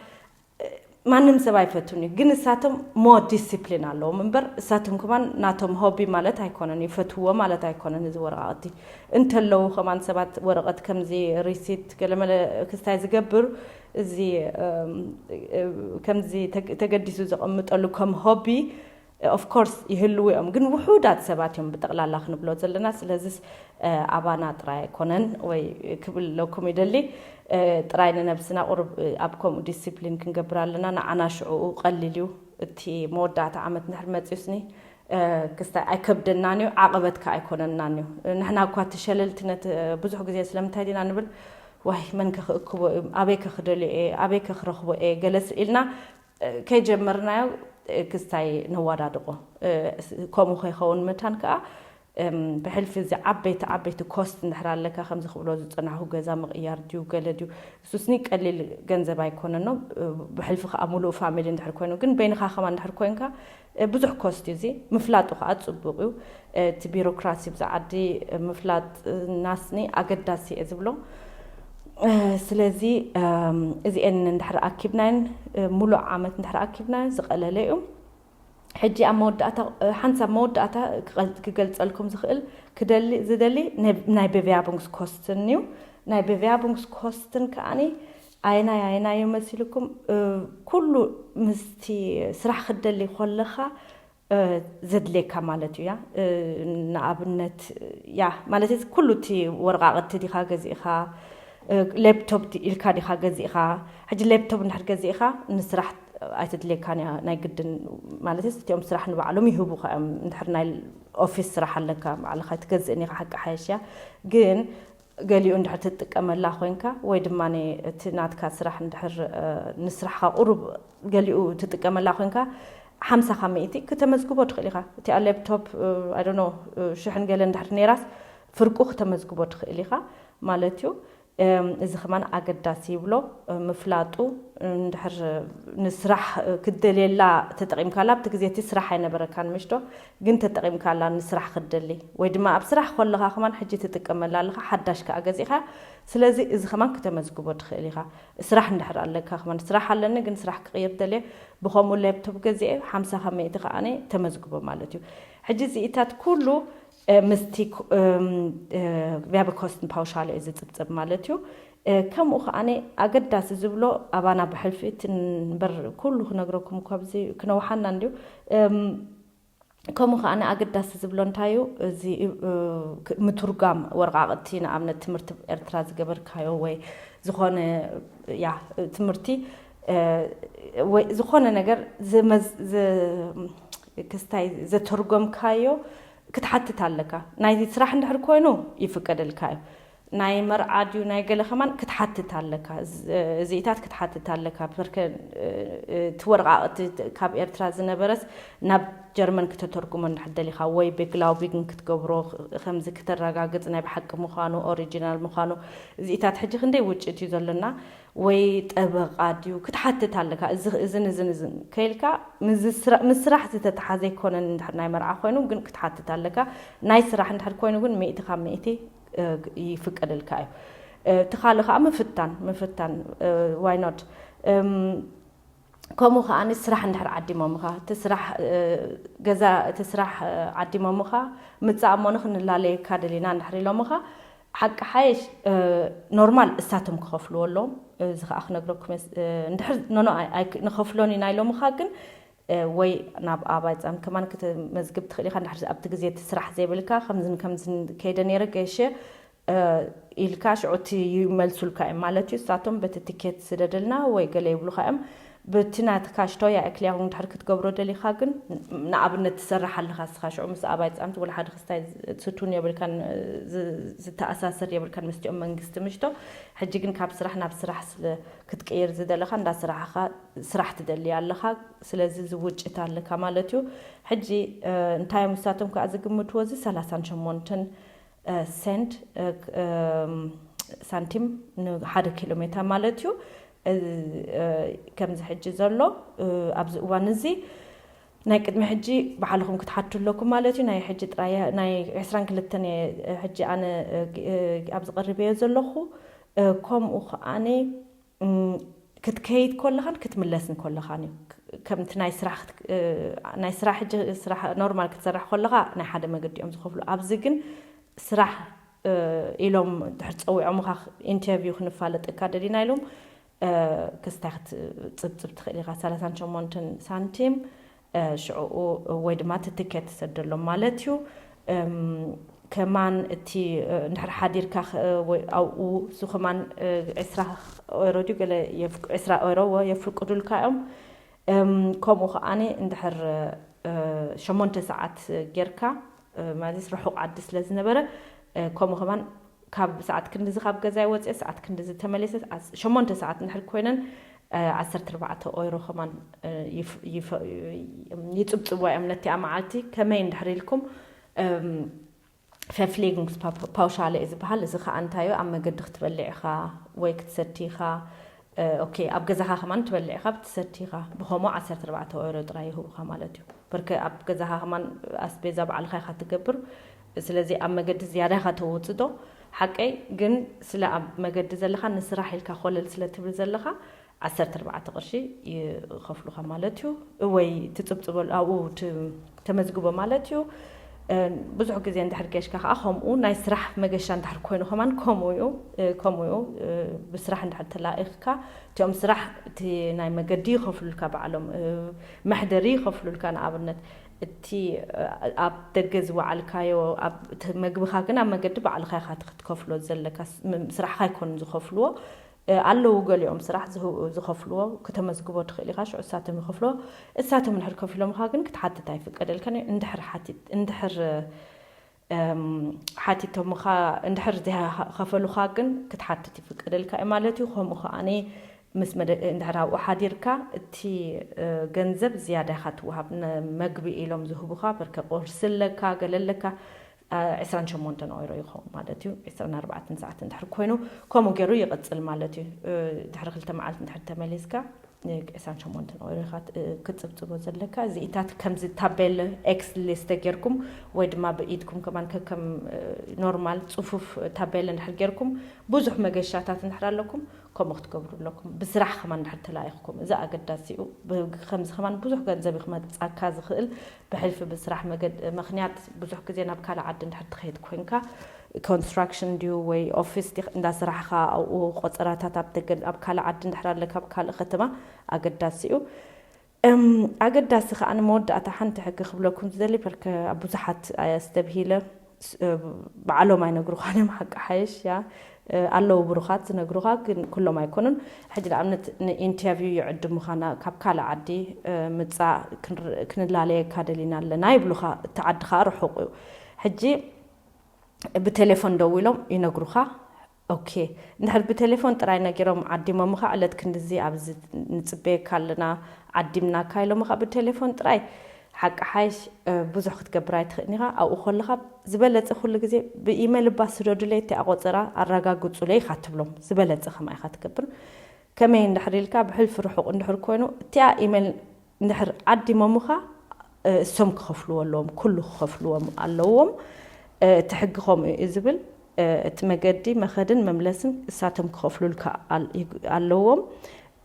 ማንም ሰብ ኣይፈቱን እዩ። ግን እሳቶም ሞ ዲስፕሊን ኣለዎም እምበር እሳቶም ከማን ናቶም ሆቢ ማለት ኣይኮነን፣ ይፈትዎ ማለት ኣይኮነን። እዚ ወረቓቕቲ እንተለዉ ከማን ሰባት ወረቐት ከምዚ ሪሲት ገለመለ ክስታይ ዝገብር እዚ ከምዚ ተገዲሱ ዘቐምጠሉ ከም ሆቢ ኦፍኮርስ ይህልዉ እዮም፣ ግን ውሑዳት ሰባት እዮም ብጠቕላላ ክንብሎ ዘለና። ስለዚስ ኣባና ጥራይ ኣይኮነን ወይ ክብል ለኩም ይደሊ። ጥራይ ንነብስና ቁሩብ ኣብ ከምኡ ዲስፕሊን ክንገብር ኣለና። ንዓና ሽዕኡ ቀሊል እዩ። እቲ መወዳእታ ዓመት ንድሕር መፂኡስኒ ክስታይ ኣይከብደናን እዩ፣ ዓቐበት ከ ኣይኮነናን እዩ። ንሕና እኳ እቲ ሸለልትነት ብዙሕ ግዜ ስለምንታይ ዲና ንብል፣ ዋይ መን ከ ክእክቦ እዩ፣ ኣበይ ከ ክደልዮ እየ፣ ኣበይ ከ ክረኽቦ እየ ገለስ ኢልና ከይጀመርናዮ ክስታይ ነዋዳድቆ። ከምኡ ከይኸውን መታን ከዓ ብሕልፊ እዚ ዓበይቲ ዓበይቲ ኮስት እንድሕር ኣለካ፣ ከምዚ ክብሎ ዝፀናሕኩ ገዛ ምቕያር ድዩ ገለ ድዩ፣ እሱስኒ ቀሊል ገንዘብ ኣይኮነኖ። ብሕልፊ ከዓ ሙሉእ ፋሚሊ እንድሕር ኮይኑ፣ ግን በይንኻ ከማ እንድሕር ኮይንካ ብዙሕ ኮስት እዩ። እዚ ምፍላጡ ከዓ ፅቡቅ እዩ። እቲ ቢሮክራሲ ብዛ ዓዲ ምፍላጥ ናስኒ ኣገዳሲ እየ ዝብሎ። ስለዚ እዚአን እንድሕር ኣኪብናየን፣ ሙሉእ ዓመት እንድሕር ኣኪብናዮ ዝቐለለ እዩ። ሕጂ ኣብ መወዳእታ፣ ሓንሳብ መወዳእታ ክገልጸልኩም ዝኽእል ክደሊ ዝደሊ ናይ በቪያቡንግስ ኮስትን እዩ። ናይ በቪያቡንግስ ኮስትን ከዓኒ ኣይናይ ኣይናይ መሲልኩም፣ ኩሉ ምስቲ ስራሕ ክትደሊ ኮለኻ ዘድልየካ ማለት እዩ። ያ ንኣብነት ያ ማለት ኩሉ እቲ ወረቃቅቲ ዲኻ ገዚእኻ፣ ሌፕቶፕ ኢልካ ዲኻ ገዚእኻ? ሕጂ ሌፕቶፕ እንድሕር ገዚእኻ ንስራሕ ኣይተድልየካን እያ ናይ ግድን። ማለት እቲኦም ስራሕ ንባዕሎም ይህቡኻ እዮም። እንድሕር ናይ ኦፊስ ስራሕ ኣለካ ባዕልኻ ትገዝእን ኢኻ ሓቂ ሓየሽ እያ። ግን ገሊኡ እንድሕር ትጥቀመላ ኮይንካ ወይ ድማ እቲ ናትካ ስራሕ እንድሕር ንስራሕካ ቁሩብ ገሊኡ ትጥቀመላ ኮይንካ ሓምሳ ካብ ሚእቲ ክተመዝግቦ ትኽእል ኢኻ። እቲኣ ሌፕቶፕ ኣይዶኖ ሽሕን ገለን ድሕር ነይራስ ፍርቁ ክተመዝግቦ ትኽእል ኢኻ ማለት እዩ። እዚ ከማን ኣገዳሲ ይብሎ ምፍላጡ። እንድሕር ንስራሕ ክትደልየላ ተጠቒምካላ ኣብቲ ግዜ እቲ ስራሕ ኣይነበረካን ምሽዶ፣ ግን ተጠቒምካላ ንስራሕ ክትደሊ ወይ ድማ ኣብ ስራሕ ከለኻ ከማን ሕጂ ትጥቀመላ ኣለኻ ሓዳሽ ከኣ ገዚእኻ። ስለዚ እዚ ከማን ክተመዝግቦ ትኽእል ኢኻ። ስራሕ እንድሕር ኣለካ ከማን ስራሕ ኣለኒ ግን ስራሕ ክቕይር ደልየ ብኸምኡ ሌፕቶፕ ገዚአ ሓምሳ ካብ ሚእቲ ከዓኒ ተመዝግቦ ማለት እዩ። ሕጂ እዚኢታት ኩሉ ምስቲ ቪያበ ኮስትን ፓውሻል እዩ ዝፅብፅብ ማለት እዩ። ከምኡ ከዓኒ ኣገዳሲ ዝብሎ ኣባና ብሕልፊ እቲ እምበር ኩሉ ክነግረኩም እኳ ኣብዚ ክነውሓና እንድዩ። ከምኡ ከዓኒ ኣገዳሲ ዝብሎ እንታይ እዩ? እዚ ምትርጓም ወረቃቅቲ ንኣብነት ትምህርቲ ኤርትራ ዝገበርካዮ ወይ ዝኾነ ያ ትምህርቲ ወይ ዝኾነ ነገር ክስታይ ዘተርጎምካዮ ክትሓትት ኣለካ። ናይ ስራሕ እንድሕር ኮይኑ ይፍቀደልካ እዩ። ናይ መርዓ ድዩ ናይ ገለ ከማን ክትሓትት ኣለካ። እዚ- እዚኢታት ክትሓትት ኣለካ። በርከ እቲ ወረቓቕቲ ካብ ኤርትራ ዝነበረስ ናብ ጀርመን ክተተርጉሞ እንድሕር ደሊኻ ወይ ቤግላውቢግን ክትገብሮ፣ ከምዚ ክተረጋግጽ ናይ ብሓቂ ምዃኑ፣ ኦሪጂናል ምዃኑ። እዚኢታት ሕጂ ክንደይ ውጭት እዩ ዘለና፣ ወይ ጠበቓ ድዩ ክትሓትት ኣለካ። እዚ- እዝን እዝን እዝን ከይልካ ምስ ስራ- ምስ ስራሕ ዝተተሓዘ ኣይኮነን። እንድሕር ናይ መርዓ ኮይኑ ግን ክትሓትት ኣለካ። ናይ ስራሕ እንድሕር ኮይኑ ግን ሚእቲ ካብ ሚእቲ ይፍቀደልካ እዩ። እቲ ካልእ ከዓ ምፍታን ምፍታን ዋይኖት ከምኡ ከዓ ስራሕ እንድሕር ዓዲሞምኻ እቲ ስራሕ ገዛ እቲ ስራሕ ዓዲሞምኻ ምፃእ እሞ ንክንላለየካ ደሊና እንድሕር ኢሎምኻ ሓቂ ሓየሽ ኖርማል እሳቶም ክኸፍልዎ ኣለዎም። እዚ ከዓ ክነግረኩም እንድሕር ኖኖ ንኸፍሎን ኢና ኢሎምኻ ግን ወይ ናብ ኣባይ ፃም ከማን ክትመዝግብ ትኽእል ኢኻ። እንድሕር ኣብቲ ግዜ እቲ ስራሕ ዘይብልካ ከምዝን ከምዝን ከይደ ነይረ ገሸ ኢልካ ሽዑ እቲ ይመልሱልካ እዮም ማለት እዩ። እሳቶም በቲ ትኬት ስደደልና ወይ ገለ ይብሉካ እዮም። በቲ ናትካ ሽቶ ያእክልያኹም ድሕር ክትገብሮ ደሊኻ ግን ንኣብነት ትሰርሕ ኣለኻ እስኻ ሽዑ ምስ ኣባይ ፃምቲ ወላ ሓደ ክስታይ ስቱን የብልካን ዝተኣሳሰር የብልካን ምስቲኦም መንግስቲ ምሽቶ። ሕጂ ግን ካብ ስራሕ ናብ ስራሕ ስለ ክትቅይር ዝደለኻ እንዳ ስራሕኻ ስራሕ ትደሊ ኣለኻ። ስለዚ ዝውጭት ኣለካ ማለት እዩ። ሕጂ እንታይ እዮም ንሳቶም ከዓ ዝግምትዎ እዚ ሰላሳን ሸሞንተን ሰንት ሳንቲም ንሓደ ኪሎ ሜትር ማለት እዩ። ከምዚ ሕጂ ዘሎ ኣብዚ እዋን እዚ ናይ ቅድሚ ሕጂ ባዕልኹም ክትሓቱ ኣለኩም ማለት እዩ። ናይ ሕጂ ጥራይ ናይ ዕስራን ክልተን ሕጂ ኣነ ኣብ ዝቐርብዮ ዘለኹ ከምኡ ከዓኒ ክትከይድ ኮለኻን ክትምለስን ኮለኻን እዩ። ከምቲ ናይ ስራሕ ናይ ስራሕ ሕጂ ስራሕ ኖርማል ክትሰርሕ ኮለኻ ናይ ሓደ መገዲ እዮም ዝኸፍሉ። ኣብዚ ግን ስራሕ ኢሎም ድሕር ፀዊዖምኻ ኢንተርቪው ክንፋለጠካ ደሊና ኢሎም ክስታይ ክትፅብፅብ ትኽእል ኢኻ። ሰላሳን ሸሞንተን ሳንቲም ሽዕኡ ወይ ድማ ትትኬት ትሰደሎም ማለት እዩ። ከማን እቲ እንድሕር ሓዲርካ ኣብኡ እሱ ከማን ዕስራ ኦይሮ ድዩ ገለ ዕስራ ኦይሮ የፍቅዱልካ እዮም። ከምኡ ከዓኒ እንድሕር ሸሞንተ ሰዓት ጌርካ ማለት ርሑቕ ዓዲ ስለ ዝነበረ ከምኡ ከማን ካብ ሰዓት ክንድዚ ካብ ገዛይ ወፅአ ሰዓት ክንድዚ ተመሊሰ ሸሞንተ ሰዓት እንድሕር ኮይነን ዓሰርተ ኣርባዕተ ኦይሮ ከማን ይፅብፅቦ እዮም ነቲኣ መዓልቲ ከመይ እንድሕር ኢልኩም ፈፍሌጉንግስ ፓውሻለ እዩ ዝበሃል። እዚ ከዓ እንታዩ ኣብ መገዲ ክትበልዕ ኢኻ ወይ ክትሰቲ ኢኻ። ኦኬ ኣብ ገዛኻ ከማን ትበልዕ ኢኻ ትሰቲ ኢኻ። ብኸምኡ ዓሰርተ ኣርባዕተ ኦይሮ ጥራይ ይህቡኻ ማለት እዩ። በርከ ኣብ ገዛኻ ከማን ኣስቤዛ ባዕልኻ ኢኻ ትገብር። ስለዚ ኣብ መገዲ ዝያዳ ኢኻ ተውፅዶ ሓቀይ ግን ስለ ኣብ መገዲ ዘለኻ ንስራሕ ኢልካ ኮለል ስለ ትብል ዘለኻ ዓሰርተ ኣርባዕተ ቅርሺ ይኸፍሉኻ ማለት እዩ። ወይ ትፅብፅበሉ ኣብኡ ተመዝግቦ ማለት እዩ። ብዙሕ ግዜ እንድሕር ገሽካ ከዓ ከምኡ ናይ ስራሕ መገሻ እንድሕር ኮይኑ ከማን ከምኡ እዩ። ከምኡ እዩ። ብስራሕ እንድሕር ተላኢኽካ እቲኦም ስራሕ እቲ ናይ መገዲ ይኸፍሉልካ ባዕሎም መሕደሪ ይኸፍሉልካ ንኣብነት እቲ ኣብ ደገ ዝወዓልካዮ መግብኻ ግን ኣብ መገዲ ባዕልኻ ኢኻ ክትከፍሎ ዘለካ ስራሕኻ ኣይኮኑን ዝኸፍልዎ። ኣለዉ ገሊኦም ስራሕ ዝኸፍልዎ ክተመዝግቦ ትኽእል ኢኻ ሽዑ እሳቶም ይኸፍልዎ። እሳቶም እንድሕር ከፊሎምኻ ግን ክትሓትት ኣይፍቀደልካን እዩ። እንድሕር ሓቲት እንድሕር ሓቲቶምኻ እንድሕር ዘይኸፈሉኻ ግን ክትሓትት ይፍቀደልካ እዩ ማለት እዩ። ከምኡ ከዓኒ ምስ እንድሕር ኣብኡ ሓዲርካ እቲ ገንዘብ ዝያዳ ኢኻ ትወሃብ። መግቢ ኢሎም ዝህቡኻ በርከ ቁርሲ ኣለካ ገለ ኣለካ ዕስራን ሸሞንተን ኦይሮ ይኸውን ማለት እዩ። ዕስራን ኣርባዕተን ሰዓት እንድሕር ኮይኑ ከምኡ ገይሩ ይቕፅል ማለት እዩ። ድሕሪ ክልተ መዓልቲ እንድሕር ተመሊስካ ዕስራን ሸሞንተን ኦይሮ ኢኻ ክትፅብፅቦ ዘለካ። እዚኢታት ከምዚ ታቤል ኤክስ ሊስተ ጌርኩም ወይ ድማ ብኢድኩም ከማን ከከም ኖርማል ፅፉፍ ታቤል እንድሕር ጌርኩም ብዙሕ መገሻታት እንድሕር ኣለኩም ከምኡ ክትገብሩ ኣለኩም። ብስራሕ ከማን እንድሕር ተላኢኽኩም እዚ ኣገዳሲ እዩ። ከምዚ ከማን ብዙሕ ገንዘብ እዩ ክመፃካ ዝኽእል ብሕልፊ ብስራሕ መገድ ምክንያት ብዙሕ ግዜ ናብ ካልእ ዓዲ እንድሕር ትኸይድ ኮንካ ኮንስትራክሽን ድዩ ወይ ኦፊስ እንዳ ስራሕኻ ኣብኡ ቆፀራታት ኣብ ደገ ኣብ ካልእ ዓዲ እንድሕር ኣለካ ኣብ ካልእ ከተማ ኣገዳሲ እዩ። ኣገዳሲ ከዓ ንመወዳእታ ሓንቲ ሕጊ ክብለኩም ዝደሊ በርከ ኣብ ብዙሓት ኣስተብሂለ ባዕሎም ኣይነግሩኻን እዮም ሓቂ ሓይሽ ያ ኣለዉ ብሩኻት ዝነግሩኻ ግን ኩሎም ኣይኮኑን። ሕጂ ንኣብነት ንኢንተርቪው ይዕድሙኻ ካብ ካልእ ዓዲ ምፃእ ክንላለየካ ደሊና ኣለና ይብሉኻ። እቲ ዓዲ ከዓ ርሑቕ እዩ። ሕጂ ብቴሌፎን ደዊሎም ይነግሩኻ ኦኬ፣ እንድሕር ብቴሌፎን ጥራይ ነጊሮም ዓዲሞምኻ፣ ዕለት ክንድዚ ኣብዚ ንጽበየካ ኣለና፣ ዓዲምናካ ኢሎምኻ ብቴሌፎን ጥራይ፣ ሓቂ ሓይሽ፣ እ፣ ብዙሕ ክትገብር ኣይትኽእልን ኢኻ። ኣብኡ ከለኻ ዝበለጸ ኩሉ ግዜ ብኢሜል እባ ስደዱለይ፣ እቲ ኣቆጸራ ኣረጋግጹለይ ኢኻ ትብሎም። ዝበለጸ ከምኣ ኢኻ ትገብር። ከመይ እንድሕር ኢልካ፣ ብሕልፊ ርሑቕ እንድሕር ኮይኑ፣ እቲኣ ኢሜል እንድሕር ዓዲሞምኻ፣ እ፣ እሶም ክኸፍልዎ ኣለዎም፣ ኩሉ ክኸፍልዎም ኣለዎም። እ፣ እቲ ሕጊ ከምኡ እዩ ዝብል። እ፣ እቲ መገዲ መኸድን መምለስን እሳቶም ክኸፍሉልካ ኣል-፣ ይግ-፣ ኣለዎም።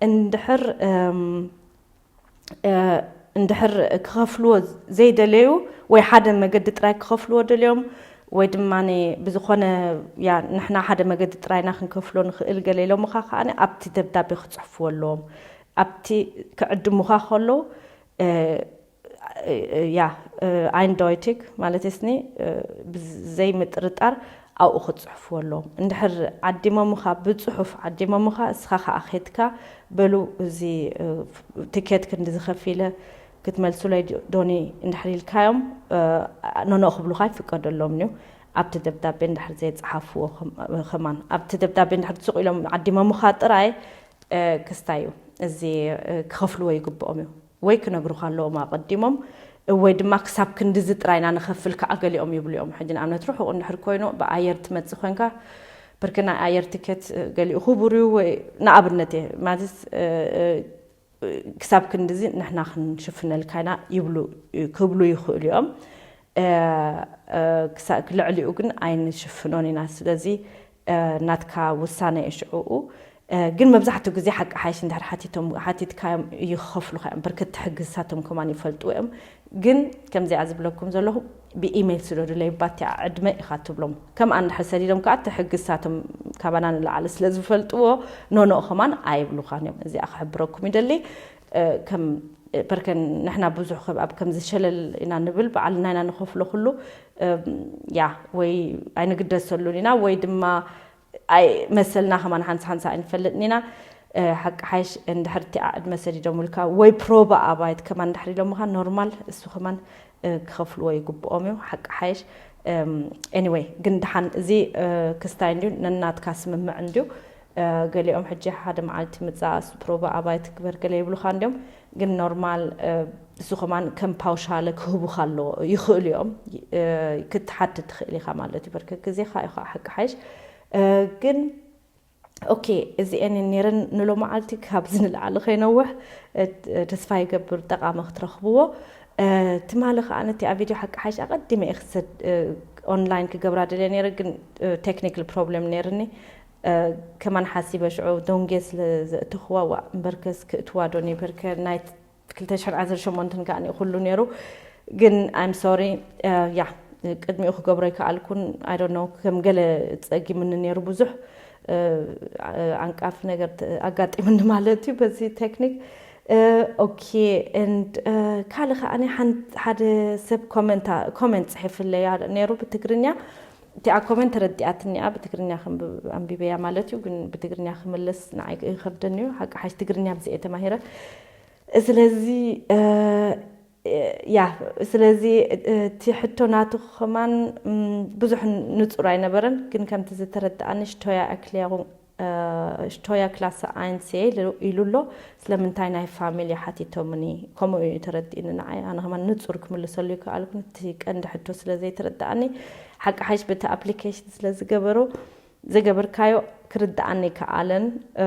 እንድሕር፣ እም፣ እ፣ እንድሕር ክኸፍልዎ ዘይደለዩ ወይ ሓደ መገዲ ጥራይ ክኸፍልዎ ደልዮም ወይ ድማ ብዝኾነ፣ ያ፣ ንሕና ሓደ መገዲ ጥራይና ክንከፍሎ ንኽእል ገለ ኢሎምኻ ከኣ ኣብቲ ደብዳቤ ክጽሕፍዎ ኣለዎም። ኣብቲ ክዕድሙኻ ከለዉ፣ እ፣ እ፣ ያ፣ እ፣ eindeutig ማለት ስኒ፣ እ፣ ብዘይምጥርጣር ኣብኡ ክጽሕፍዎ ኣለዎም። እንድሕር ዓዲሞምኻ፣ ብጽሑፍ ዓዲሞምኻ፣ እስኻ ከኣ ኬድካ፣ በሉ፣ እዚ፣ እ፣ ቲኬት ክንዲ ዝኸፊለ ክትመልሱለይ ዶ-፣ ዶኒ እንድሕር ኢልካዮም፣ እ፣ ኖኖ ክብሉኻ ይፍቀደሎም እዩ። ኣብቲ ደብዳቤ እንድሕር ዘይጸሓፍዎ ኸም-፣ ኸማን፣ ኣብቲ ደብዳቤ እንድሕር ስቕ ኢሎም ዓዲሞምኻ ጥራይ፣ እ፣ ክስታይ እዩ። እዚ፣ እ፣ ክኸፍልዎ ይግብኦም እዩ። ወይ ክነግሩኻ ኣለዎም ኣቐዲሞም፣ ወይ ድማ ክሳብ ክንድዚ ጥራይና ንኸፍል ከኣ ገሊኦም ይብሉ እዮም። ሕጂ ንኣብነት ርሑቕ እንድሕር ኮይኑ ብኣየር ትመጽእ ኮንካ፣ ብርኪ ናይ ኣየር ትኬት፣ እ፣ ገሊኡ ክቡር እዩ ወይ ንኣብነት እየ ማለት፣ እ፣ እ፣ ክሳብ ክንድዚ ንሕና ክንሽፍነልካ ኢና ይብሉ፣ ክብሉ ይኽእሉ እዮም። እ፣ እ፣ ክሳ-፣ ልዕሊኡ ግን ኣይንሽፍኖን ኢና። ስለዚ፣ እ፣ ናትካ ውሳነ እዩ ሽዕኡ። እ፣ ግን መብዛሕትኡ ግዜ ሓቂ ሓይሽ እንድሕር ሓቲቶም፣ ሓቲትካዮም ይኸፍሉኻ እዮም። ብርክቲ ሕጊ ንሳቶም ከማን ይፈልጥዎ እዮም። ግን ከምዚኣ ዝብለኩም ዘለኹ ብኢሜይል ስደዱለይ ባቲኣ ዕድመ ኢኻ ትብሎም። ከምኣ እንድሕር ሰዲዶም ከኣ እቲ ሕጊ ንሳቶም ካባና ንላዕሊ ስለ ዝፈልጥዎ ኖኖ ከማን ኣይብሉኻን እዮም። እዚኣ ክሕብረኩም ይደሊ። እ፣ ከም፣ እ፣ በርከን ንሕና ብዙሕ ከብ-፣ ኣብ ከምዚ ሸለል ኢና ንብል፣ ባዕልና ኢና ንኸፍሎ ኩሉ፣ እም፣ ያ፣ ወይ ኣይንግደሰሉን ኢና፣ ወይ ድማ ኣይ መሰልና ከማን ሓንሳ ሓንሳ ኣይንፈልጥን ኢና። እ፣ ሓቂ ሓይሽ እንድሕር እቲኣ ዕድመ ሰዲዶምልካ ወይ ፕሮባ ኣባይት ከማን እንድሕር ኢሎምኻ ኖርማል እሱ ከማን፣ እ፣ ክኸፍልዎ ይግብኦም እዩ። ሓቂ ሓይሽ፣ እም፣ ኤኒወይ ግን ደሓን እዚ፣ እ፣ ክስታይ እንድዩ ነናትካ ስምምዕ እንድዩ። እ፣ ገሊኦም ሕጂ ሓደ መዓልቲ ምጻእ እሱ ፕሮባ ኣባይት ግበር ገለ ይብሉኻ እንድዮም። ግን ኖርማል፣ እ፣ እሱ ከማን ከም ፓውሻለ ክህቡኻ ኣለዎ ይኽእሉ እዮም። እ፣ ክትሓትት ትኽእል ኢኻ ማለት እዩ። በርከ ግዜኻ ኢኻ ሓቂ ሓይሽ። እ፣ ግን ኦኬ፣ እዚኤን ነይረን ንሎመዓልቲ። ካብዚ ንላዕሊ ከይነውሕ፣ እ፣ ተስፋ ይገብር ጠቓሚ ክትረኽብዎ። እ፣ ትማሊ ከኣ ነቲ ኣብ ቪድዮ ሓቂ ሓይሽ ኣቐዲመ እየ ክሰድ-፣ እ፣ ኦንላይን ክገብራ ደልየ ነይረ፣ ግን፣ እ፣ ቴክኒካል ፕሮብለም ነይርኒ። እ፣ ከማን ሓሲበ ሽዑ ደንጌ ስለ ዘእተኽዋ፣ ዋእ፣ እምበርከስ ክእትዋ ዶ ነይበርከ ናይ ክልተ ሽሕን ዓሰርተ ሸሞንተን ከኣ ኩሉ ነይሩ። ግን I'm sorry፣ እ፣ ያ፣ ቅድሚኡ ክገብሮ ኣይከኣልኩን። I don't know፣ ከም ገለ ጸጊምኒ ነይሩ ብዙሕ፣ እ፣ ዓንቃፊ ነገር ተ-፣ ኣጋጢምኒ ማለት እዩ በዚ ቴክኒክ። እ፣ ኦኬ፣ and፣ እ፣ ካልእ ከኣ ሓን-፣ ሓደ ሰብ ኮመንታ-፣ ኮመንት ጽሒፍለይ ነይሩ ብትግርኛ። እቲኣ ኮመንት ተረዲኣትኒ እያ፣ ብትግርኛ ከንብብ-፣ ኣንቢበያ ማለት እዩ። ግን ብትግርኛ ክምልስ ንዓይ ይኸብደኒ እዩ። ሓቂ ሓይሽ ትግርኛ ብዚ እየ ተማሂረ። ስለዚ፣ እ፣ ያ፣ ስለዚ፣ እ፣ እቲ ሕቶ ናቱ ከማን፣ እም፣ ብዙሕ ንጹር ኣይነበረን፣ ግን ከምቲ ዝተረድኣኒ ሽቶያ ኣክሊያሩ፣ እ፣ ሽቶያ ክላሰ ኣይንስ ኢሉ፣ ኢሉ ኣሎ። ስለምንታይ ናይ ፋሚሊ ሓቲቶምኒ? ከምኡ እዩ ተረዲእኒ ንዓይ። ኣነ ከማን ንጹር ክምልሰሉ ይከኣልኩን፣ እቲ ቀንዲ ሕቶ ስለ ዘይተረድኣኒ፣ ሓቂ ሓይሽ በቲ ኣፕሊኬሽን ስለ ዝገበሩ፣ ዝገበርካዮ ክርድኣኒ ከኣለን። እ፣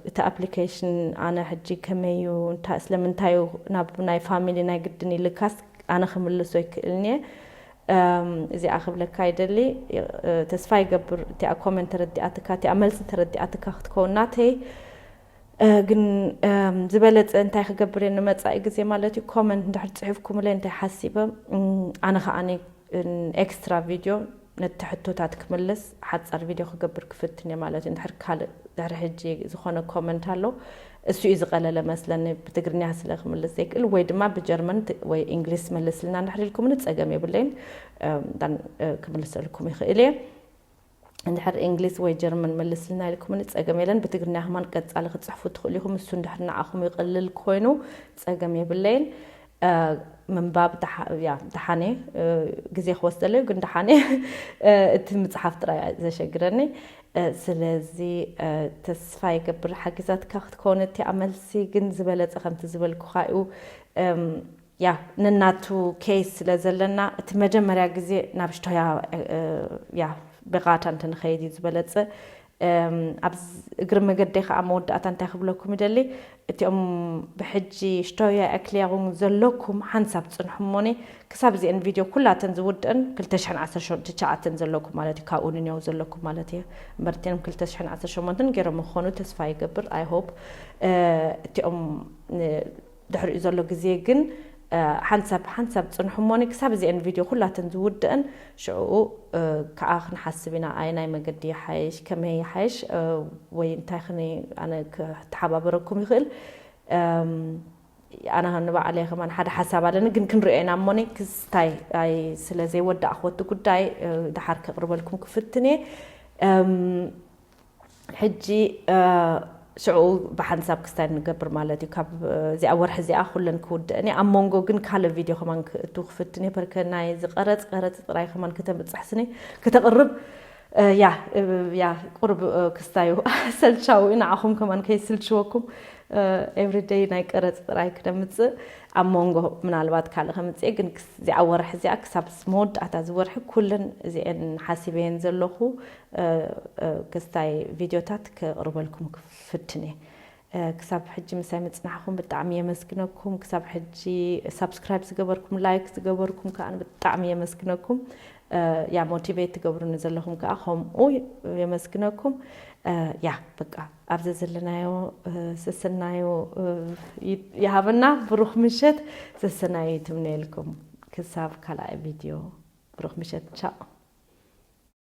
እቲ ኣፕሊኬሽን ኣነ ሕጂ ከመይ እዩ፣ እንታይ፣ ስለምንታይ እዩ ናብ ናይ ፋሚሊ ናይ ግድን ይልካስ ኣነ ክምልሶ ይክእልኒ እየ። እም፣ እዚኣ ክብለካ ይደሊ። እ፣ ተስፋ ይገብር እቲኣ ኮመንት ተረዲኣትካ፣ እቲኣ መልሲ ተረዲኣትካ ክትከውን ናተይ። እ፣ ግን፣ እም፣ ዝበለጸ እንታይ ክገብር እየ ንመጻኢ ግዜ ማለት እዩ፣ ኮመንት እንድሕር ጽሒፍኩምለይ እንታይ ሓሲበ፣ እም፣ ኣነ ከኣ ን-፣ ኤክስትራ ቪድዮ ነቲ ሕቶታት ክምልስ ሓጻር ቪድዮ ክገብር ክፍትን እየ ማለት እዩ። እንድሕር ካልእ ድሕሪ ሕጂ ዝኾነ ኮመንት ኣሎ፣ እሱ እዩ ዝቐለለ መስለኒ፣ ብትግርኛ ስለ ክምልስ ዘይክእል፣ ወይ ድማ ብጀርመን ት-፣ ወይ እንግሊዝ መልስልና እንድሕር ኢልኩምኒ ጸገም የብለይን። እም፣ ዳን-፣ እ፣ ክምልሰልኩም ይኽእል እየ። እንድሕር እንግሊዝ ወይ ጀርመን መልስልና ኢልኩምኒ ጸገም የለን። ብትግርኛ ከማን ቀጻሊ ክትጽሕፉ ትኽእሉ ኢኹም። እሱ እንድሕር ንዓኹም ይቐልል ኮይኑ ጸገም የብለይን። እ፣ ምንባብ ደሓ-፣ ያ፣ ደሓን እየ። እ፣ ግዜ ክወስደለይ ግን ደሓን እየ። እ፣ እቲ ምጽሓፍ ጥራይ እዩ ዘሸግረኒ። ስለዚ ተስፋ ይገብር ሓጊዛትካ ክትከውን እቲኣ መልሲ። ግን ዝበለፀ ከምቲ ዝበልኩካ እዩ። ያ፣ ነናቱ ኬስ ስለ ዘለና እቲ መጀመርያ ግዜ ናብ ሽቶያ፣ ያ፣ ብቓታ እንተንኸይድ እዩ ዝበለፀ። ኣብ እግሪ መገደይ ከዓ መወዳእታ እንታይ ክብለኩም ይደሊ፣ እቲኦም ብሕጂ ሽቶያ ኤክሊያሩንግ ዘለኩም ሓንሳብ ፅንሑ እሞኒ፣ ክሳብ እዚአን ቪድዮ ኩላተን ዝውድእን ክልተ ሽሕን ዓሰርተ ትሽዓተን ዘለኩም ማለት እዩ። ካብኡ ንንየው ዘለኩም ማለት እዩ። እምበር እቲኦም ክልተ ሽሕን ዓሰርተ ሸሞንተን ገይሮም ክኾኑ ተስፋ ይገብር። I hope እቲኦም ድሕሪኡ ዘሎ ግዜ ግን ሓንሳብ ሓንሳብ ፅንሑ እሞኒ፣ ክሳብ እዚአን ቪድዮ ኩላተን ዝውድእን ሽዕኡ ከዓ ክንሓስብ ኢና። ኣየናይ መገዲ ይሓይሽ፣ ከመይ ይሓይሽ፣ ወይ እንታይ ክኒ ኣነ ክተሓባበረኩም ይኽእል። ኣነ ንባዕለይ ከማን ሓደ ሓሳብ ኣለኒ፣ ግን ክንሪኦ ኢና እሞኒ። ክስታይ ኣይ ስለ ዘይወዳእኽዎ እቲ ጉዳይ ድሓር ከቕርበልኩም ክፍትን እየ። ሕጂ ሽዑ ብሓንሳብ ክስታይ ንገብር ማለት እዩ። ካብ እዚኣ ወርሒ እዚኣ ኩለን ክውድእን እየ። ኣብ መንጎ ግን ካልእ ቪድዮ ከማን ክእቱ ክፍትን እየ። በርከ ናይ ዝቀረጽ ቀረጽ ጥራይ ከማን ከተምጽሕ ስኒ ከተቕርብ ያ ያ ቁርብ ክስታዩ ሰልቻዊ ንዓኹም ከማን ከይስልችወኩም ኤቭሪደይ ናይ ቀረጽ ጥራይ ክነምጽእ ኣብ መንጎ ምናልባት ካልእ ከምጽእ ግን እዚኣ ወርሒ እዚኣ ክሳብ መወዳእታ ዝወርሒ ኩለን እዚአን ሓሲበየን ዘለኹ ክስታይ ቪድዮታት ክቕርበልኩም ክፍትን እየ። ክሳብ ሕጂ ምሳይ ምጽናሕኩም ብጣዕሚ የመስግነኩም። ክሳብ ሕጂ ሳብስክራይብ ዝገበርኩም፣ ላይክ ዝገበርኩም ከዓ ብጣዕሚ የመስግነኩም። ያ ሞቲቬት ትገብሩኒ ዘለኹም ከዓ ከምኡ የመስግነኩም። ያ በቃ ኣብዚ ዘለናዮ ስስናዮ ይሃበና። ብሩኽ ምሸት። ስስናዮ ይትምነየልኩም። ክሳብ ካልኣይ ቪድዮ ብሩኽ ምሸት። ቻው።